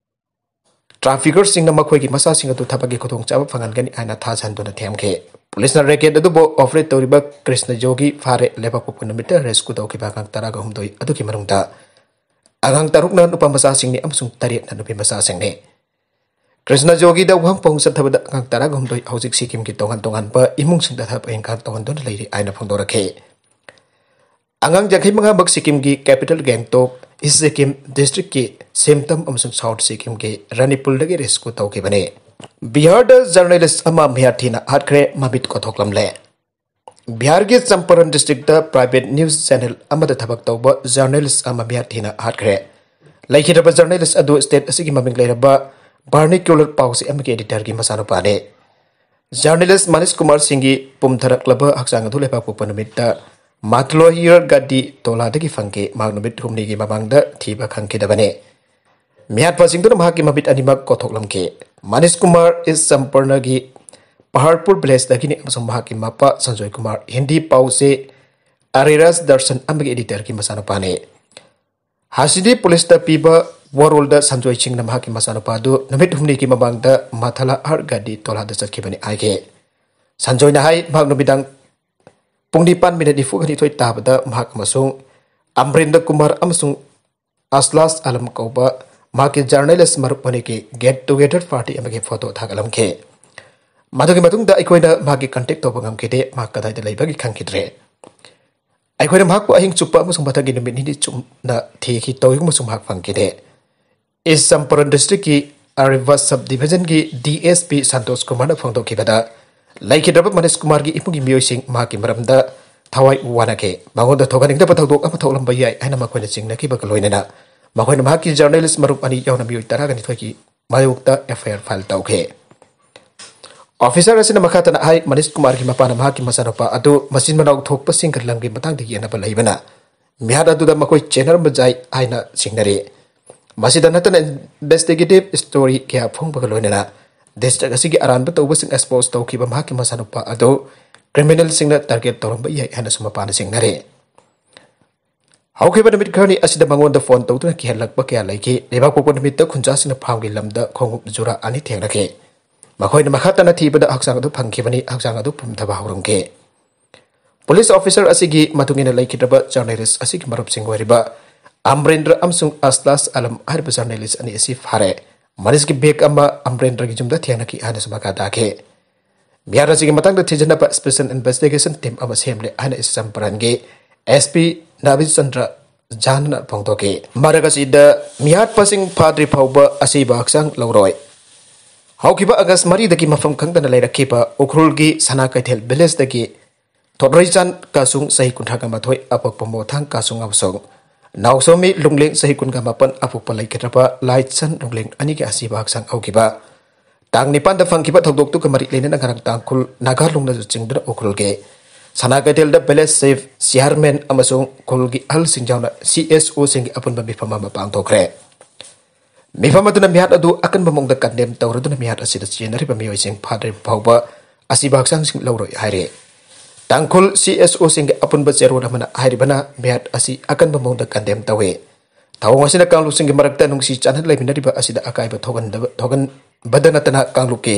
ꯇ꯭ꯔꯥꯐꯤꯀꯔꯁꯤꯡꯅ ꯃꯈꯣꯏꯒꯤ ꯃꯆꯥꯁꯤꯡ ꯑꯗꯨ ꯊꯕꯛꯀꯤ ꯈꯨꯗꯣꯡꯆꯥꯕ ꯐꯪꯍꯟꯒꯅꯤ ꯍꯥꯏꯅ ꯊꯥꯖꯍꯟꯗꯨꯅ ꯊꯦꯝꯈꯤ꯫ ꯄꯨꯂꯤꯁꯅ ꯔꯦꯀꯦꯠ ꯑꯗꯨꯕꯨ ꯑꯣꯄꯔꯦꯠ ꯇꯧꯔꯤꯕ ꯀ꯭ꯔꯤꯁꯅ ꯌꯣꯒꯤ ꯐꯥꯔꯦ꯫ ꯂꯩꯕꯥꯛꯄꯣꯛꯄ ꯅꯨꯃꯤꯠꯇ ꯔꯦꯁꯀ꯭ꯌꯨ ꯇꯧꯈꯤꯕ ꯑꯉꯥꯡ ꯇꯔꯥꯒ ꯍꯨꯝꯗꯣꯏ ꯑꯗꯨꯒꯤ ꯃꯅꯨꯡꯗ ꯑꯉꯥꯡ ꯇꯔꯨꯛꯅ ꯅꯨꯄꯥ ꯃꯆꯥꯁꯤꯡꯅꯤ ꯑꯃꯁꯨꯡ ꯇꯔꯦꯠꯅ ꯅꯨꯄꯤ ꯃꯆꯥꯁꯤꯡꯅꯤ꯫ ꯀ꯭ꯔꯤꯁꯅ ꯖꯣꯒꯤꯗ ꯋꯥꯍꯪ ꯄꯥꯎꯍꯪ ꯆꯠꯊꯕꯗ ꯑꯉꯥꯡ ꯇꯔꯥꯒ ꯍꯨꯝꯗꯣꯏ ꯍꯧꯖꯤꯛ ꯁꯤꯛꯀꯤꯝꯒꯤ ꯇꯣꯉꯥꯟ ꯇꯣꯉꯥꯟꯕ ꯏꯃꯨꯡꯁꯤꯡꯗ ꯊꯕꯛ ꯏꯪꯈꯥꯡ ꯇꯧꯍꯟꯗꯨꯅ ꯂꯩꯔꯤ ꯍꯥꯏꯅ ꯐꯣꯡꯗꯣꯔꯛꯈꯤ꯫ ꯑꯉꯥꯡ ꯌꯥꯡꯈꯩ ꯃꯉꯥꯃꯛ ꯁꯤꯛꯀꯤꯝꯒꯤ ꯀꯦꯄꯤꯇꯦꯜ ꯒꯦꯡꯇꯣꯛ, ꯏꯁ ꯁꯤꯛꯀꯤꯝ ꯗꯤꯁꯇ꯭ꯔꯤꯛꯀꯤ ꯁꯤꯝꯇꯝ ꯑꯃꯁꯨꯡ ꯁꯥꯎꯠ ꯁꯤꯛꯀꯤꯝꯒꯤ ꯔꯥꯅꯤꯄꯨꯔꯗꯒꯤ ꯔꯦꯁꯀ꯭ꯌꯨ ꯇꯧꯈꯤꯕꯅꯤ꯫ ꯕꯤꯍꯥꯔꯗ ꯖꯔꯅꯦꯂꯤꯁ ꯑꯃ ꯃꯤꯍꯥꯊꯤꯅ ꯍꯥꯠꯈ꯭ꯔꯦ, ꯃꯃꯤꯠ ꯀꯣꯊꯣꯛꯂꯝꯂꯦ꯫ ꯕꯤꯍꯥꯔꯒꯤ Champaran district private news channel ꯑꯃꯗ ꯊꯕꯛ ꯇꯧꯕ ꯖꯔꯅꯦꯂꯤꯁ ꯑꯃ ꯃꯤꯍꯥꯊꯤꯅ ꯍꯥꯠꯈ꯭ꯔꯦ꯫ ꯂꯩꯈꯤꯗ꯭ꯔꯕ ꯖꯔꯅꯦꯂꯤꯁ ꯑꯗꯨ ꯁ꯭ꯇꯦꯠ ꯑꯁꯤꯒꯤ ꯃꯃꯤꯡ ꯂꯩꯔꯕ ꯕꯥꯔꯅꯤꯀ꯭ꯌꯨꯂꯔ ꯄꯥꯎꯆꯦ ꯑꯃꯒꯤ ꯑꯦꯗꯤꯇꯔꯒꯤ ꯃꯆꯥꯅꯨꯄꯥꯅꯤ꯫ ꯖꯔꯅꯦꯂꯤꯁ ꯃꯅꯤꯁ ꯀꯨꯃꯥꯔ ꯁꯤꯡꯒꯤ ꯄꯨꯝꯊꯔꯛꯂꯕ ꯍꯛꯆꯥꯡ ꯑꯗꯨ ꯂꯩꯕꯥꯛꯄꯣꯛꯄ ꯅꯨꯃꯤꯠꯇ ꯃꯥꯊꯂꯣꯍꯤꯌꯔ ꯒꯥꯗꯤ ꯇꯣꯂꯥꯗꯒꯤ ꯐꯪꯈꯤ꯫ ꯃꯍꯥꯛ ꯅꯨꯃꯤꯠ ꯍꯨꯝꯅꯤꯒꯤ ꯃꯃꯥꯡꯗ ꯊꯤꯕ ꯈꯪꯈꯤꯗꯕꯅꯤ꯫ ꯃꯤꯍꯥꯠꯄꯁꯤꯡꯗꯨꯅ ꯃꯍꯥꯛꯀꯤ ꯃꯃꯤꯠ ꯑꯅꯤꯃꯛ ꯀꯣꯊꯣꯛꯂꯝꯈꯤ꯫ ꯃꯅꯤꯁ ꯀꯨꯃꯥꯔ ꯏꯁ ꯆꯝꯄꯔꯅꯒꯤ ꯄꯍꯥꯔꯄꯨꯔ ꯚꯤꯂꯦꯖꯇꯒꯤꯅꯤ ꯑꯃꯁꯨꯡ ꯃꯍꯥꯛꯀꯤ ꯃꯄꯥ ꯁꯟꯖꯣꯏ ꯀꯨꯃꯥꯔ ꯍꯤꯟꯗꯤ ꯄꯥꯎꯆꯦ ꯑꯔꯤꯔꯥꯖ ꯗꯔꯁꯟ ꯑꯃꯒꯤ ꯏꯗꯤꯇꯔꯒꯤ ꯃꯆꯥꯅꯨꯄꯥꯅꯤ꯫ ꯍꯥꯁꯤꯗꯤ ꯄꯨꯂꯤꯁꯇ ꯄꯤꯕ ꯋꯥꯔꯣꯜꯗ ꯁꯟꯖꯣꯏ ꯁꯤꯡꯅ ꯃꯍꯥꯛꯀꯤ ꯃꯆꯥꯅꯨꯄꯥ ꯑꯗꯨ ꯅꯨꯃꯤꯠ ꯍꯨꯝꯅꯤꯒꯤ ꯃꯃꯥꯡꯗ ꯃꯊꯥꯂꯥ ꯍꯥꯔꯠ ꯒꯥꯗꯤ ꯇꯣꯂꯥꯗ ꯆꯠꯈꯤꯕꯅꯤ ꯍꯥꯏꯈꯤ꯫ ꯁꯟꯖꯣꯏꯅ ꯍꯥꯏ, ꯃꯍꯥꯛ ꯅꯨꯃꯤꯗꯥꯡ ꯄꯨꯡ ꯅꯤꯄꯥꯟ ꯃꯤꯅꯠ ꯅꯤꯐꯨꯒ ꯅꯤꯊꯣꯏ ꯇꯥꯕꯗ ꯃꯍꯥꯛ ꯑꯃꯁꯨꯡ ꯑꯃꯔꯤꯟꯗ ꯀꯨꯃꯥꯔ ꯑꯃꯁꯨꯡ ꯑꯁꯂꯥꯁ ꯑꯂꯝ ꯀꯧꯕ ꯃꯍꯥꯛꯀꯤ ꯖꯔꯅꯦꯂꯤꯁ ꯃꯔꯨꯞ ꯑꯅꯤꯒꯤ ꯒꯦꯠ ꯇꯨꯒꯦꯗꯔ ꯄꯥꯔꯇꯤ ꯑꯃꯒꯤ ꯐꯣꯇꯣ ꯊꯥꯒꯠꯂꯝꯈꯤ꯫ ꯃꯗꯨꯒꯤ ꯃꯇꯨꯡꯗ ꯑꯩꯈꯣꯏꯅ ꯃꯍꯥꯛꯀꯤ ꯀꯟꯇꯦꯛ ꯇꯧꯕ ꯉꯝꯈꯤꯗꯦ, ꯃꯍꯥꯛ ꯀꯗꯥꯏꯗ ꯂꯩꯕꯒꯦ ꯈꯪꯈꯤꯗ꯭ꯔꯦ꯫ ꯑꯩꯈꯣꯏꯅ ꯃꯍꯥꯛꯄꯨ ꯑꯍꯤꯡ ꯆꯨꯞꯄ ꯑꯃꯁꯨꯡ ꯃꯊꯪꯒꯤ ꯅꯨꯃꯤꯠ ꯅꯤꯅꯤ ꯆꯨꯞꯅ ꯊꯤꯈꯤ, ꯇꯧꯏꯒꯨꯝꯕꯁꯨ ꯃꯍꯥꯛ ꯐꯪꯈꯤꯗꯦ꯫ ꯏꯁ ꯆꯝꯄꯔꯟ ꯗꯤꯁꯇ꯭ꯔꯤꯛꯀꯤ ꯑꯔꯤꯕ sub ꯗꯤꯚꯤꯖꯟꯒꯤ D S P Santosh ꯀꯨꯃꯥꯔꯅ ꯐꯣꯡꯗꯣꯛꯈꯤꯕꯗ, ꯂꯩꯈꯤꯗ꯭ꯔꯕ ꯃꯅꯤꯁ ꯀꯨꯃꯥꯔꯒꯤ ꯏꯃꯨꯡꯒꯤ ꯃꯤꯑꯣꯏꯁꯤꯡ ꯃꯍꯥꯛꯀꯤ ꯃꯔꯝꯗ ꯊꯋꯥꯏ ꯋꯥꯅꯈꯤ꯫ ꯃꯉꯣꯟꯗ ꯊꯣꯛꯍꯟꯅꯤꯡꯗꯕ ꯊꯧꯗꯣꯛ ꯑꯃ ꯊꯣꯛꯂꯝꯕ ꯌꯥꯏ ꯍꯥꯏꯅ ꯃꯈꯣꯏꯅ ꯆꯤꯡꯅꯈꯤꯕꯒ ꯂꯣꯏꯅꯅ ꯃꯈꯣꯏꯅ ꯃꯍꯥꯛꯀꯤ ꯖꯔꯅꯦꯂꯤꯁ ꯃꯔꯨꯞ ꯑꯅꯤ ꯌꯥꯎꯅ ꯃꯤꯑꯣꯏ ꯇꯔꯥꯒ ꯅꯤꯊꯣꯏꯒꯤ ꯃꯥꯌꯣꯛꯇ ꯑꯦꯐ ꯑꯥꯏ ꯑꯥꯔ ꯐꯥꯏꯜ ꯇꯧꯈꯤ꯫ ꯑꯣꯐꯤꯁꯥꯔ ꯑꯁꯤꯅ ꯃꯈꯥ ꯇꯥꯅ ꯍꯥꯏ, ꯃꯅꯤꯁ ꯀꯨꯃꯥꯔꯒꯤ ꯃꯄꯥꯅ ꯃꯍꯥꯛꯀꯤ ꯃꯆꯥꯅꯨꯄꯥ ꯑꯗꯨ ꯃꯆꯤꯟ ꯃꯅꯥꯎ ꯊꯣꯛꯄꯁꯤꯡꯒ ꯂꯝꯒꯤ ꯃꯇꯥꯡꯗ ꯌꯦꯟꯅꯕ ꯂꯩꯕꯅ ꯃꯤꯍꯥꯠ ꯑꯗꯨꯗ ꯃꯈꯣꯏ ꯆꯦꯟꯅꯔꯝꯕ ꯌꯥꯏ ꯍꯥꯏꯅ ꯆꯤꯡꯅꯔꯤ꯫ ꯃꯁꯤꯗ ꯅꯠꯇꯅ ꯏꯟꯚꯦꯁꯇꯤꯒꯦꯇꯤꯚ ꯁ꯭ꯇꯣꯔꯤ ꯀꯌꯥ ꯐꯣꯡꯕꯒ ꯂꯣꯏꯅꯅ ꯗꯤꯁꯇ꯭ꯔꯤꯛ ꯑꯁꯤꯒꯤ ꯑꯔꯥꯟꯕ ꯇꯧꯕꯁꯤꯡ ꯑꯦꯛꯁꯄꯣꯖ ꯇꯧꯈꯤꯕ ꯃꯍꯥꯛꯀꯤ ꯃꯆꯥꯅꯨꯄꯥ ꯑꯗꯨ ꯀ꯭ꯔꯤꯃꯤꯅꯦꯜꯁꯤꯡꯅ ꯇꯥꯔꯒꯦꯠ ꯇꯧꯔꯝꯕ ꯌꯥꯏ ꯍꯥꯏꯅꯁꯨ ꯃꯄꯥꯅ ꯆꯤꯡꯅꯔꯤ꯫ ꯍꯧꯈꯤꯕ ꯅꯨꯃꯤꯠ ꯈꯔꯅꯤ ꯑꯁꯤꯗ ꯃꯉꯣꯟꯗ ꯐꯣꯟ ꯇꯧꯗꯨꯅ ꯀꯤꯍꯜꯂꯛꯄ ꯀꯌꯥ ꯂꯩꯈꯤ꯫ ꯂꯩꯕꯥꯛꯄꯣꯛꯄ ꯅꯨꯃꯤꯠꯇ ꯈꯨꯟꯖꯥꯁꯤꯡꯅ ꯐꯥꯝꯒꯤ ꯂꯝꯗ ꯈꯣꯡꯎꯞ ꯖꯨꯔꯥ ꯑꯅꯤ ꯊꯦꯡꯅꯈꯤ꯫ ꯃꯈꯣꯏꯅ ꯃꯈꯥ ꯇꯥꯅ ꯊꯤꯕꯗ ꯍꯛꯆꯥꯡ ꯑꯗꯨ ꯐꯪꯈꯤꯕꯅꯤ, ꯍꯛꯆꯥꯡ ꯑꯗꯨ ꯄꯨꯝꯊꯕ ꯍꯧꯔꯝꯈꯤ꯫ ꯄꯨꯂꯤꯁ ꯑꯣꯐꯤꯁꯥꯔ ꯑꯁꯤꯒꯤ ꯃꯇꯨꯡ ꯏꯟꯅ, ꯂꯩꯈꯤꯗ꯭ꯔꯕ ꯖꯔꯅꯦꯂꯤꯁ ꯑꯁꯤꯒꯤ ꯃꯔꯨꯞꯁꯤꯡ ꯑꯣꯏꯔꯤꯕ ꯑꯃꯔꯦꯟꯗ꯭ꯔ ꯑꯃꯁꯨꯡ ꯑꯁꯂꯥꯁ ꯑꯂꯝ ꯍꯥꯏꯔꯤꯕ ꯖꯔꯅꯦꯂꯤꯁ ꯑꯅꯤ ꯑꯁꯤ ꯐꯥꯔꯦ꯫ ꯃꯅꯤꯁꯀꯤ ꯕꯦꯒ ꯑꯃ ꯑꯃꯔꯦꯟꯗ꯭ꯔꯒꯤ ꯌꯨꯝꯗ ꯊꯦꯡꯅꯈꯤ ꯍꯥꯏꯅꯁꯨ ꯃꯈꯥ ꯇꯥꯈꯤ꯫ ꯃꯤꯍꯥꯠ ꯑꯁꯤꯒꯤ ꯃꯇꯥꯡꯗ ꯊꯤꯖꯤꯟꯅꯕ ꯁ꯭ꯄꯦꯁꯦꯜ ꯏꯟꯚꯦꯁꯇꯤꯒꯦꯁꯟ ꯇꯤꯝ ꯑꯃ ꯁꯦꯝꯂꯦ ꯍꯥꯏꯅ ꯏꯁ ꯆꯝꯄꯔꯟꯒꯤ ꯑꯦꯁ ꯄꯤ ꯅꯕꯤꯆꯟꯗ꯭ꯔ ꯖꯥꯟꯅ ꯐꯣꯡꯗꯣꯛꯈꯤ꯫ ꯃꯔꯛ ꯑꯁꯤꯗ ꯃꯤꯍꯥꯠꯄꯁꯤꯡ ꯐꯥꯗ꯭ꯔꯤ ꯐꯥꯎꯕ ꯑꯁꯤꯕ ꯍꯛꯆꯥꯡ ꯂꯧꯔꯣꯏ꯫ ꯍꯧꯈꯤꯕ ꯑꯥꯒꯁ ꯃꯔꯤꯗꯒꯤ ꯃꯐꯝ ꯈꯪꯗꯅ ꯂꯩꯔꯛꯈꯤꯕ ꯎꯈ꯭ꯔꯨꯜꯒꯤ ꯁꯅꯥ ꯀꯩꯊꯦꯜ ꯚꯤꯂꯦꯖꯇꯒꯤ ꯊꯣꯠꯔꯩꯆꯥꯟ ꯀꯥꯁꯨꯡ, ꯆꯍꯤ ꯀꯨꯟꯊ꯭ꯔꯥꯒ ꯃꯥꯊꯣꯏ, ꯑꯄꯣꯛꯄ ꯃꯣꯊꯥꯡ ꯀꯥꯁꯨꯡ ꯑꯃꯁꯨꯡ ꯅꯥꯎꯁꯣꯃꯤ ꯂꯨꯡꯂꯦꯡ, ꯆꯍꯤ ꯀꯨꯟꯒ ꯃꯥꯄꯟ, ꯑꯄꯣꯛꯄ ꯂꯩꯈꯤꯗ꯭ꯔꯕ ꯂꯥꯏꯆꯟ ꯂꯨꯡꯂꯦꯡ ꯑꯅꯤꯒꯤ ꯑꯁꯤꯕ ꯍꯛꯆꯥꯡ ꯍꯧꯈꯤꯕ ꯇꯥꯡ ꯅꯤꯄꯥꯟꯗ ꯐꯪꯈꯤꯕ ꯊꯧꯗꯣꯛꯇꯨꯒ ꯃꯔꯤ ꯂꯩꯅꯅ ꯉꯔꯥꯡ ꯇꯥꯡꯈꯨꯜ ꯅꯥꯒꯥ ꯂꯨꯡꯅ ꯂꯨꯆꯤꯡꯗꯨꯅ ꯎꯈ꯭ꯔꯨꯜꯒꯤ ꯁꯅꯥ ꯀꯩꯊꯦꯜꯗ ꯚꯤꯂꯦꯖ ꯆꯤꯐ, ꯆꯤꯌꯥꯔꯃꯦꯟ ꯑꯃꯁꯨꯡ ꯈꯨꯜꯒꯤ ꯑꯍꯜꯁꯤꯡ ꯌꯥꯎꯅ ꯁꯤ ꯑꯦꯁ ꯑꯣꯁꯤꯡꯒꯤ ꯑꯄꯨꯟꯕ ꯃꯤꯐꯝ ꯑꯃ ꯄꯥꯡꯊꯣꯛꯈ꯭ꯔꯦ꯫ ꯃꯤꯐꯝ ꯑꯗꯨꯅ ꯃꯤꯍꯥꯠ ꯑꯗꯨ ꯑꯀꯟꯕ ꯃꯑꯣꯡꯗ ꯀꯟꯗꯦꯝ ꯇꯧꯔꯗꯨꯅ ꯃꯤꯍꯥꯠ ꯑꯁꯤꯗ ꯆꯦꯟꯅꯔꯤꯕ ꯃꯤꯑꯣꯏꯁꯤꯡ ꯐꯥꯗ꯭ꯔꯤꯕ ꯐꯥꯎꯕ ꯑꯁꯤꯕ ꯍꯛꯆꯥꯡꯁꯤꯡ ꯂꯧꯔꯣꯏ ꯍꯥꯏꯔꯦ꯫ ꯇꯥꯡꯈꯨꯜ ꯁꯤ ꯑꯦꯁ ꯑꯣꯁꯤꯡꯒꯤ ꯑꯄꯨꯟꯕ ꯆꯦꯔꯣꯜ ꯑꯃꯅ ꯍꯥꯏꯔꯤꯕꯅ ꯃꯤꯍꯥꯠ ꯑꯁꯤ ꯑꯀꯟꯕ ꯃꯑꯣꯡꯗ ꯀꯟꯗꯦꯝ ꯇꯧꯏ꯫ ꯊꯧꯑꯣꯡ ꯑꯁꯤꯅ ꯀꯥꯡꯂꯨꯞꯁꯤꯡꯒꯤ ꯃꯔꯛꯇ ꯅꯨꯡꯁꯤ ꯆꯥꯟꯅꯅ ꯂꯩꯃꯤꯟꯅꯔꯤꯕ ꯑꯁꯤꯗ ꯑꯀꯥꯏꯕ ꯊꯣꯛꯍꯟꯗꯕ ꯊꯣꯛꯍꯟꯕꯗ ꯅꯠꯇꯅ ꯀꯥꯡꯂꯨꯞꯀꯤ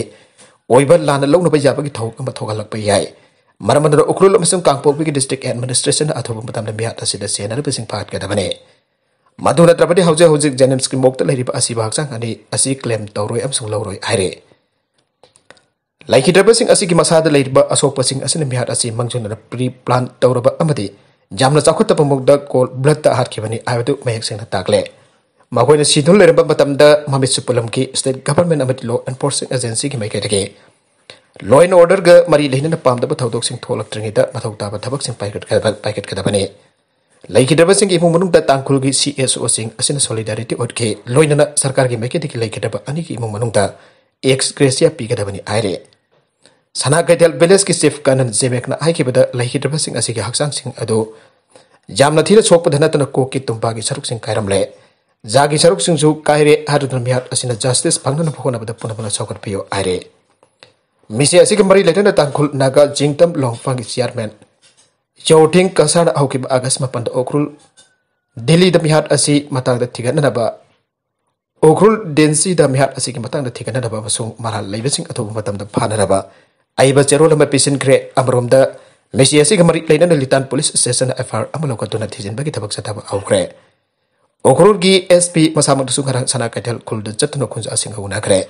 ꯑꯣꯏꯕ ꯂꯥꯟꯅ ꯂꯧꯅꯕ ꯌꯥꯕꯒꯤ ꯊꯧꯑꯣꯡ ꯑꯃ ꯊꯣꯛꯍꯜꯂꯛꯄ ꯌꯥꯏ꯫ ꯃꯔꯝ ꯑꯗꯨꯅ ꯎꯈ꯭ꯔꯨꯜ ꯑꯃꯁꯨꯡ ꯀꯥꯡꯄꯣꯛꯄꯤꯒꯤ ꯗꯤꯁꯇ꯭ꯔꯤꯛ ꯑꯦꯗꯃꯤꯅꯤꯁꯇ꯭ꯔꯦꯁꯟꯅ ꯑꯊꯨꯕ ꯃꯇꯝꯗ ꯃꯤꯍꯥꯠ ꯑꯁꯤꯗ ꯆꯦꯟꯅꯔꯤꯕꯁꯤꯡ ꯐꯥꯒꯠꯀꯗꯕꯅꯤ꯫ ꯃꯗꯨ ꯅꯠꯇ꯭ꯔꯕꯗꯤ ꯍꯧꯖꯤꯛ ꯍꯧꯖꯤꯛ ꯖꯦꯅꯤꯝꯁꯀꯤ ꯃꯣꯛꯇ ꯂꯩꯔꯤꯕ ꯑꯁꯤꯕ ꯍꯛꯆꯥꯡ ꯑꯅꯤ ꯑꯁꯤ ꯀ꯭ꯂꯦꯝ ꯇꯧꯔꯣꯏ ꯑꯃꯁꯨꯡ ꯂꯧꯔꯣꯏ ꯍꯥꯏꯔꯤ꯫ ꯂꯩꯈꯤꯗ꯭ꯔꯕꯁꯤꯡ ꯑꯁꯤꯒꯤ ꯃꯁꯥꯗ ꯂꯩꯔꯤꯕ ꯑꯁꯣꯛꯄꯁꯤꯡ ꯑꯁꯤꯅ ꯃꯤꯍꯥꯠ ꯑꯁꯤ ꯃꯥꯡꯖꯧꯅꯅ ꯄ꯭ꯔꯤ ꯄ꯭ꯂꯥꯟ ꯇꯧꯔꯕ ꯑꯃꯗꯤ ꯌꯥꯝꯅ ꯆꯥꯎꯈꯠꯇꯕ ꯃꯑꯣꯡꯗ ꯀꯣꯜ ꯕ꯭ꯂꯗꯇ ꯍꯥꯠꯈꯤꯕꯅꯤ ꯍꯥꯏꯕꯗꯨ ꯃꯌꯦꯛ ꯁꯦꯡꯅ ꯇꯥꯛꯂꯦ꯫ ꯃꯈꯣꯏꯅ ꯁꯤꯗꯨꯅ ꯂꯩꯔꯝꯕ ꯃꯇꯝꯗ ꯃꯃꯤꯠꯁꯨ ꯄꯨꯜꯂꯝꯈꯤ꯫ ꯁ꯭ꯇꯦꯠ ꯒꯚꯔꯟꯃꯦꯟ ꯑꯃꯗꯤ ꯂꯣ ꯑꯦꯟꯐꯣꯔꯁꯤꯡ ꯑꯦꯖꯦꯟꯁꯤꯒꯤ ꯃꯥꯏꯀꯩꯗꯒꯤ ꯂꯣ ꯑꯦꯟ ꯑꯣꯔꯗꯔꯒ ꯃꯔꯤ ꯂꯩꯅꯅ ꯄꯥꯝꯗꯕ ꯊꯧꯗꯣꯛꯁꯤꯡ ꯊꯣꯛꯂꯛꯇ꯭ꯔꯤꯉꯩꯗ ꯃꯊꯧ ꯇꯥꯕ ꯊꯕꯛꯁꯤꯡ ꯄꯥꯏꯈꯠꯀꯗꯕ-, ꯄꯥꯏꯈꯠꯀꯗꯕꯅꯤ꯫ ꯂꯩꯈꯤꯗ꯭ꯔꯕꯁꯤꯡꯒꯤ ꯏꯃꯨꯡ ꯃꯅꯨꯡꯗ ꯇꯥꯡꯈꯨꯜꯒꯤ ꯁꯤ ꯑꯦꯁ ꯑꯣꯁꯤꯡ ꯑꯁꯤꯅ ꯁꯣꯂꯤꯗꯥꯔꯤꯇꯤ ꯎꯠꯈꯤ꯫ ꯂꯣꯏꯅꯅ ꯁꯔꯀꯥꯔꯒꯤ ꯃꯥꯏꯀꯩꯗꯒꯤ ꯂꯩꯈꯤꯗ꯭ꯔꯕ ꯑꯅꯤꯒꯤ ꯏꯃꯨꯡ ꯃꯅꯨꯡꯗ ꯑꯦꯛꯁ ꯒ꯭ꯔꯦꯁꯤꯌꯥ ꯄꯤꯒꯗꯕꯅꯤ ꯍꯥꯏꯔꯤ꯫ ꯁꯅꯥ ꯀꯩꯊꯦꯜ ꯚꯤꯂꯦꯖꯀꯤ ꯆꯤꯐ ꯀꯥꯅꯟ ꯖꯦꯃꯦꯛꯅ ꯍꯥꯏꯈꯤꯕꯗ, ꯂꯩꯈꯤꯗ꯭ꯔꯕꯁꯤꯡ ꯑꯁꯤꯒꯤ ꯍꯛꯆꯥꯡꯁꯤꯡ ꯑꯗꯨ ꯌꯥꯝꯅ ꯊꯤꯅ ꯁꯣꯛꯄꯗ ꯅꯠꯇꯅ ꯀꯣꯛꯀꯤ ꯇꯨꯝꯕꯥꯒꯤ ꯁꯔꯨꯛꯁꯤꯡ ꯀꯥꯏꯔꯝꯂꯦ꯫ ꯖꯥꯒꯤ ꯁꯔꯨꯛꯁꯤꯡꯁꯨ ꯀꯥꯏꯔꯦ ꯍꯥꯏꯗꯨꯅ ꯃꯤꯍꯥꯠ ꯑꯁꯤꯅ ꯖꯁꯇꯤꯁ ꯐꯪꯅꯅꯕ ꯍꯣꯠꯅꯕꯗ ꯄꯨꯝꯅꯃꯛꯅ ꯆꯥꯎꯈꯠꯄꯤꯌꯨ ꯍꯥꯏꯔꯦ꯫ ꯃꯤꯁꯦ ꯑꯁꯤꯒꯤ ꯃꯔꯤ ꯂꯩꯅꯅ ꯇꯥꯡꯈꯨꯜ ꯅꯥꯒꯥ ꯖꯤꯡꯇꯝ ꯂꯣꯡꯐꯥꯡꯒꯤ ꯆꯤꯌꯥꯔꯃꯦꯟ ꯆꯧꯊꯤꯡ ꯀꯁꯥꯔꯅ ꯍꯧꯈꯤꯕ ꯑꯥꯒꯁ ꯃꯥꯄꯟꯗ ꯎꯈ꯭ꯔꯨꯜ ꯗꯤꯜꯂꯤꯗ ꯃꯤꯍꯥꯠ ꯑꯁꯤ ꯃꯇꯥꯡꯗ ꯊꯤꯒꯠꯅꯅꯕ, ꯎꯈ꯭ꯔꯨꯜ ꯗꯦꯟꯁꯤꯗ ꯃꯤꯍꯥꯠ ꯑꯁꯤꯒꯤ ꯃꯇꯥꯡꯗ ꯊꯤꯒꯠꯅꯅꯕ ꯑꯃꯁꯨꯡ ꯃꯔꯥꯜ ꯂꯩꯕꯁꯤꯡ ꯑꯊꯨꯕ ꯃꯇꯝꯗ ꯐꯥꯅꯅꯕ ꯑꯏꯕ ꯆꯦꯔꯣꯜ ꯑꯃ ꯄꯤꯁꯤꯟꯈ꯭ꯔꯦ꯫ ꯑꯃꯔꯣꯝꯗ, ꯃꯤꯁꯤ ꯑꯁꯤꯒ ꯃꯔꯤ ꯂꯩꯅꯅ ꯂꯤꯇꯥꯟ ꯄꯨꯂꯤꯁ ꯁ꯭ꯇꯦꯁꯟꯗ ꯑꯦꯐ ꯑꯥꯏ ꯑꯥꯔ ꯑꯃ ꯂꯧꯈꯠꯇꯨꯅ ꯊꯤꯖꯤꯟꯕꯒꯤ ꯊꯕꯛ ꯆꯠꯊꯕ ꯍꯧꯈ꯭ꯔꯦ꯫ ꯎꯈ꯭ꯔꯨꯜꯒꯤ ꯑꯦꯁ ꯄꯤ ꯃꯁꯥꯃꯛꯅꯁꯨ ꯉꯔꯥꯡ ꯁꯅꯥ ꯀꯩꯊꯦꯜ ꯈꯨꯜꯗ ꯆꯠꯇꯨꯅ ꯈꯨꯟꯖꯥꯁꯤꯡꯒ ꯎꯅꯈ꯭ꯔꯦ꯫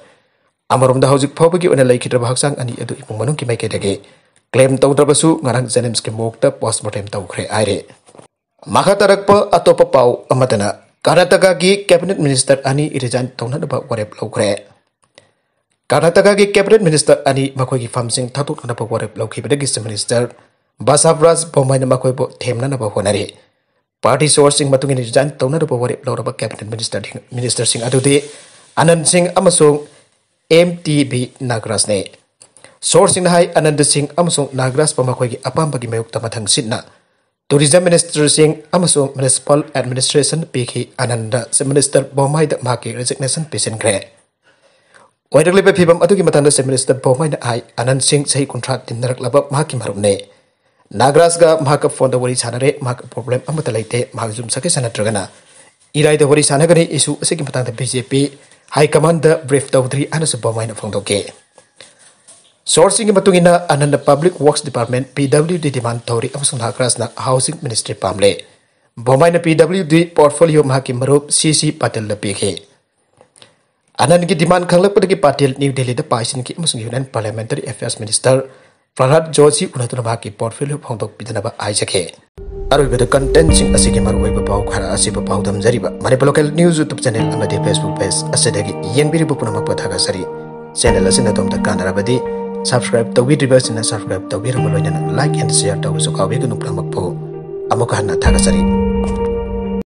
ꯑꯃꯔꯣꯝꯗ, ꯍꯧꯖꯤꯛ ꯐꯥꯎꯕꯒꯤ ꯑꯣꯏꯅ ꯂꯩꯈꯤꯗ꯭ꯔꯕ ꯍꯛꯆꯥꯡ ꯑꯅꯤ ꯑꯗꯨ ꯏꯃꯨꯡ ꯃꯅꯨꯡꯒꯤ ꯃꯥꯏꯀꯩꯗꯒꯤ ꯀ꯭ꯂꯦꯝ ꯇꯧꯗ꯭ꯔꯕꯁꯨ, ꯉꯔꯥꯡ ꯖꯦꯅꯤꯝꯁꯀꯤ ꯃꯣꯔꯒꯇ ꯄꯣꯁꯃꯣꯔꯇꯦꯝ ꯇꯧꯈ꯭ꯔꯦ ꯍꯥꯏꯔꯤ꯫ ꯃꯈꯥ ꯇꯥꯔꯛꯄ ꯑꯇꯣꯞꯄ ꯄꯥꯎ ꯑꯃꯗꯅ, ꯀꯔꯅꯥꯇꯀꯥꯒꯤ ꯀꯦꯕꯤꯅꯦꯠ ꯃꯤꯅꯤꯁꯇꯔ ꯑꯅꯤ ꯔꯤꯖꯥꯏꯟ ꯇꯧꯅꯅꯕ ꯋꯥꯔꯦꯞ ꯂꯧꯈ꯭ꯔꯦ꯫ ꯀꯔꯅꯥꯇꯀꯥꯒꯤ ꯀꯦꯕꯤꯅꯦꯠ ꯃꯤꯅꯤꯁꯇꯔ ꯑꯅꯤ ꯃꯈꯣꯏꯒꯤ ꯐꯝꯁꯤꯡ ꯊꯥꯗꯣꯛꯅꯅꯕ ꯋꯥꯔꯦꯞ ꯂꯧꯈꯤꯕꯗꯒꯤ ꯆꯤꯐ ꯃꯤꯅꯤꯁꯇꯔ ꯕꯁꯥꯕꯔꯥꯖ ꯕꯣꯝꯃꯥꯏꯅ ꯃꯈꯣꯏꯕꯨ ꯊꯦꯝꯅꯅꯕ ꯍꯣꯠꯅꯔꯤ꯫ ꯄꯥꯔꯇꯤ ꯁꯣꯔꯁꯁꯤꯡ ꯃꯇꯨꯡ ꯏꯟꯅ ꯔꯤꯖꯥꯏꯟ ꯇꯧꯅꯅꯕ ꯋꯥꯔꯦꯞ ꯂꯧꯔꯕ ꯀꯦꯕꯤꯅꯦꯠ ꯃꯤꯅꯤꯁꯇꯔ, ꯃꯤꯅꯤꯁꯇꯔꯁꯤꯡ ꯑꯗꯨꯗꯤ ꯑꯅꯟ ꯁꯤꯡ ꯑꯃꯁꯨꯡ ꯑꯦꯝ ꯇꯤ ꯕꯤ ꯅꯥꯒꯔꯥꯖꯅꯤ꯫ ꯁꯣꯔꯁꯁꯤꯡꯅ ꯍꯥꯏ, ꯑꯅꯟꯗ ꯁꯤꯡ ꯑꯃꯁꯨꯡ ꯅꯥꯒꯔꯥꯖꯄꯨ ꯃꯈꯣꯏꯒꯤ ꯑꯄꯥꯝꯕꯒꯤ ꯃꯥꯌꯣꯛꯇ ꯃꯊꯪ ꯁꯤꯠꯅ ꯇꯨꯔꯤꯖꯝ ꯃꯤꯅꯤꯁꯇꯔꯁꯤꯡ ꯑꯃꯁꯨꯡ ꯃ꯭ꯌꯨꯅꯤꯁꯤꯄꯥꯜ ꯑꯦꯗꯃꯤꯅꯤꯁꯇ꯭ꯔꯦꯁꯟ ꯄꯤꯈꯤ꯫ ꯑꯅꯟꯗ ꯆꯤꯐ ꯃꯤꯅꯤꯁꯇꯔ ꯕꯣꯝꯃꯥꯏꯗ ꯃꯍꯥꯛꯀꯤ ꯔꯤꯖꯤꯒꯅꯦꯁꯟ ꯄꯤꯁꯤꯟꯈ꯭ꯔꯦ꯫ ꯑꯣꯏꯔꯛꯂꯤꯕ ꯐꯤꯕꯝ ꯑꯗꯨꯒꯤ ꯃꯇꯥꯡꯗ Chief Minister ꯕꯣꯝꯃꯩꯅ ꯍꯥꯏ, ꯑꯅꯟ ꯁꯤꯡ ꯆꯍꯤ ꯀꯨꯟꯊ꯭ꯔꯥ ꯇꯤꯟꯅꯔꯛꯂꯕ ꯃꯍꯥꯛꯀꯤ ꯃꯔꯨꯞꯅꯤ꯫ ꯅꯥꯒꯔꯥꯖꯒ ꯃꯍꯥꯛꯀ ꯐꯣꯟꯗ ꯋꯥꯔꯤ ꯁꯥꯟꯅꯔꯦ, ꯃꯍꯥꯛꯀ problem ꯑꯃꯠꯇ ꯂꯩꯇꯦ, ꯃꯍꯥꯛ ꯌꯨꯝ ꯆꯠꯀꯦ ꯅꯠꯇ꯭ꯔꯒꯅ ꯏꯔꯥꯏꯗ ꯋꯥꯔꯤ ꯁꯥꯟꯅꯒꯅꯤ, issue ꯑꯁꯤꯒꯤ ꯃꯇꯥꯡꯗ BJP high commandꯗ brief ꯇꯧꯗ꯭ꯔꯤ ꯍꯥꯏꯅꯁꯨ ꯕꯣꯝꯃꯩꯅ ꯐꯣꯡꯗꯣꯛꯈꯤ꯫ Sourceꯁꯤꯡꯒꯤ ꯃꯇꯨꯡ ꯏꯟꯅ, ꯑꯅꯟꯅ Public Works Department, PWD demand ꯇꯧꯔꯤ ꯑꯃꯁꯨꯡ ꯅꯥꯒꯔꯥꯖꯅ Housing Ministry ꯄꯥꯝꯂꯦ꯫ ꯕꯣꯝꯃꯩꯅ PWD portfolio ꯃꯍꯥꯛꯀꯤ ꯃꯔꯨꯞ CC ꯄꯇꯦꯜꯗ ꯄꯤꯈꯤ꯫ ꯑꯅꯟꯒꯤ demand ꯈꯪꯂꯛꯄꯗꯒꯤ ꯄꯇꯦꯜ ꯅ꯭ꯌꯨ ꯗꯦꯜꯂꯤꯗ ꯄꯥꯏꯁꯤꯟꯈꯤ ꯑꯃꯁꯨꯡ Union Parliamentary Affairs Minister ꯄ꯭ꯔꯍꯂꯥꯗ Joshi ꯎꯅꯗꯨꯅ ꯃꯍꯥꯛꯀꯤ portfolio ꯐꯣꯡꯗꯣꯛꯄꯤꯗꯅꯕ ꯍꯥꯏꯖꯈꯤ꯫ ꯑꯔꯣꯏꯕꯗ contentꯁꯤꯡ ꯑꯁꯤꯒꯤ ꯃꯔꯨꯑꯣꯏꯕ ꯄꯥꯎ ꯈꯔ ꯑꯁꯤꯕꯨ ꯄꯥꯎꯗꯝꯖꯔꯤꯕ Manipur Local News YouTube channel ꯑꯃꯗꯤ Facebook page ꯑꯁꯤꯗꯒꯤ ꯌꯦꯡꯕꯤꯔꯤꯕ ꯄꯨꯝꯅꯃꯛꯄꯨ ꯊꯥꯒꯠꯆꯔꯤ꯫ Channel ꯑꯁꯤꯅ ꯑꯗꯣꯝꯗ ꯀꯥꯟꯅꯔꯕꯗꯤ subscribe ꯇꯧꯕꯤꯗ꯭ꯔꯤꯕꯁꯤꯡꯅ subscribe ꯇꯧꯕꯤꯔꯝꯕ ꯂꯣꯏꯅꯅ like and share ꯇꯧꯕꯁꯨ ꯀꯥꯎꯕꯤꯒꯅꯨ꯫ ꯄꯨꯝꯅꯃꯛꯄꯨ ꯑꯃꯨꯛꯀ ꯍꯟꯅ ꯊꯥꯒꯠꯆꯔꯤ꯫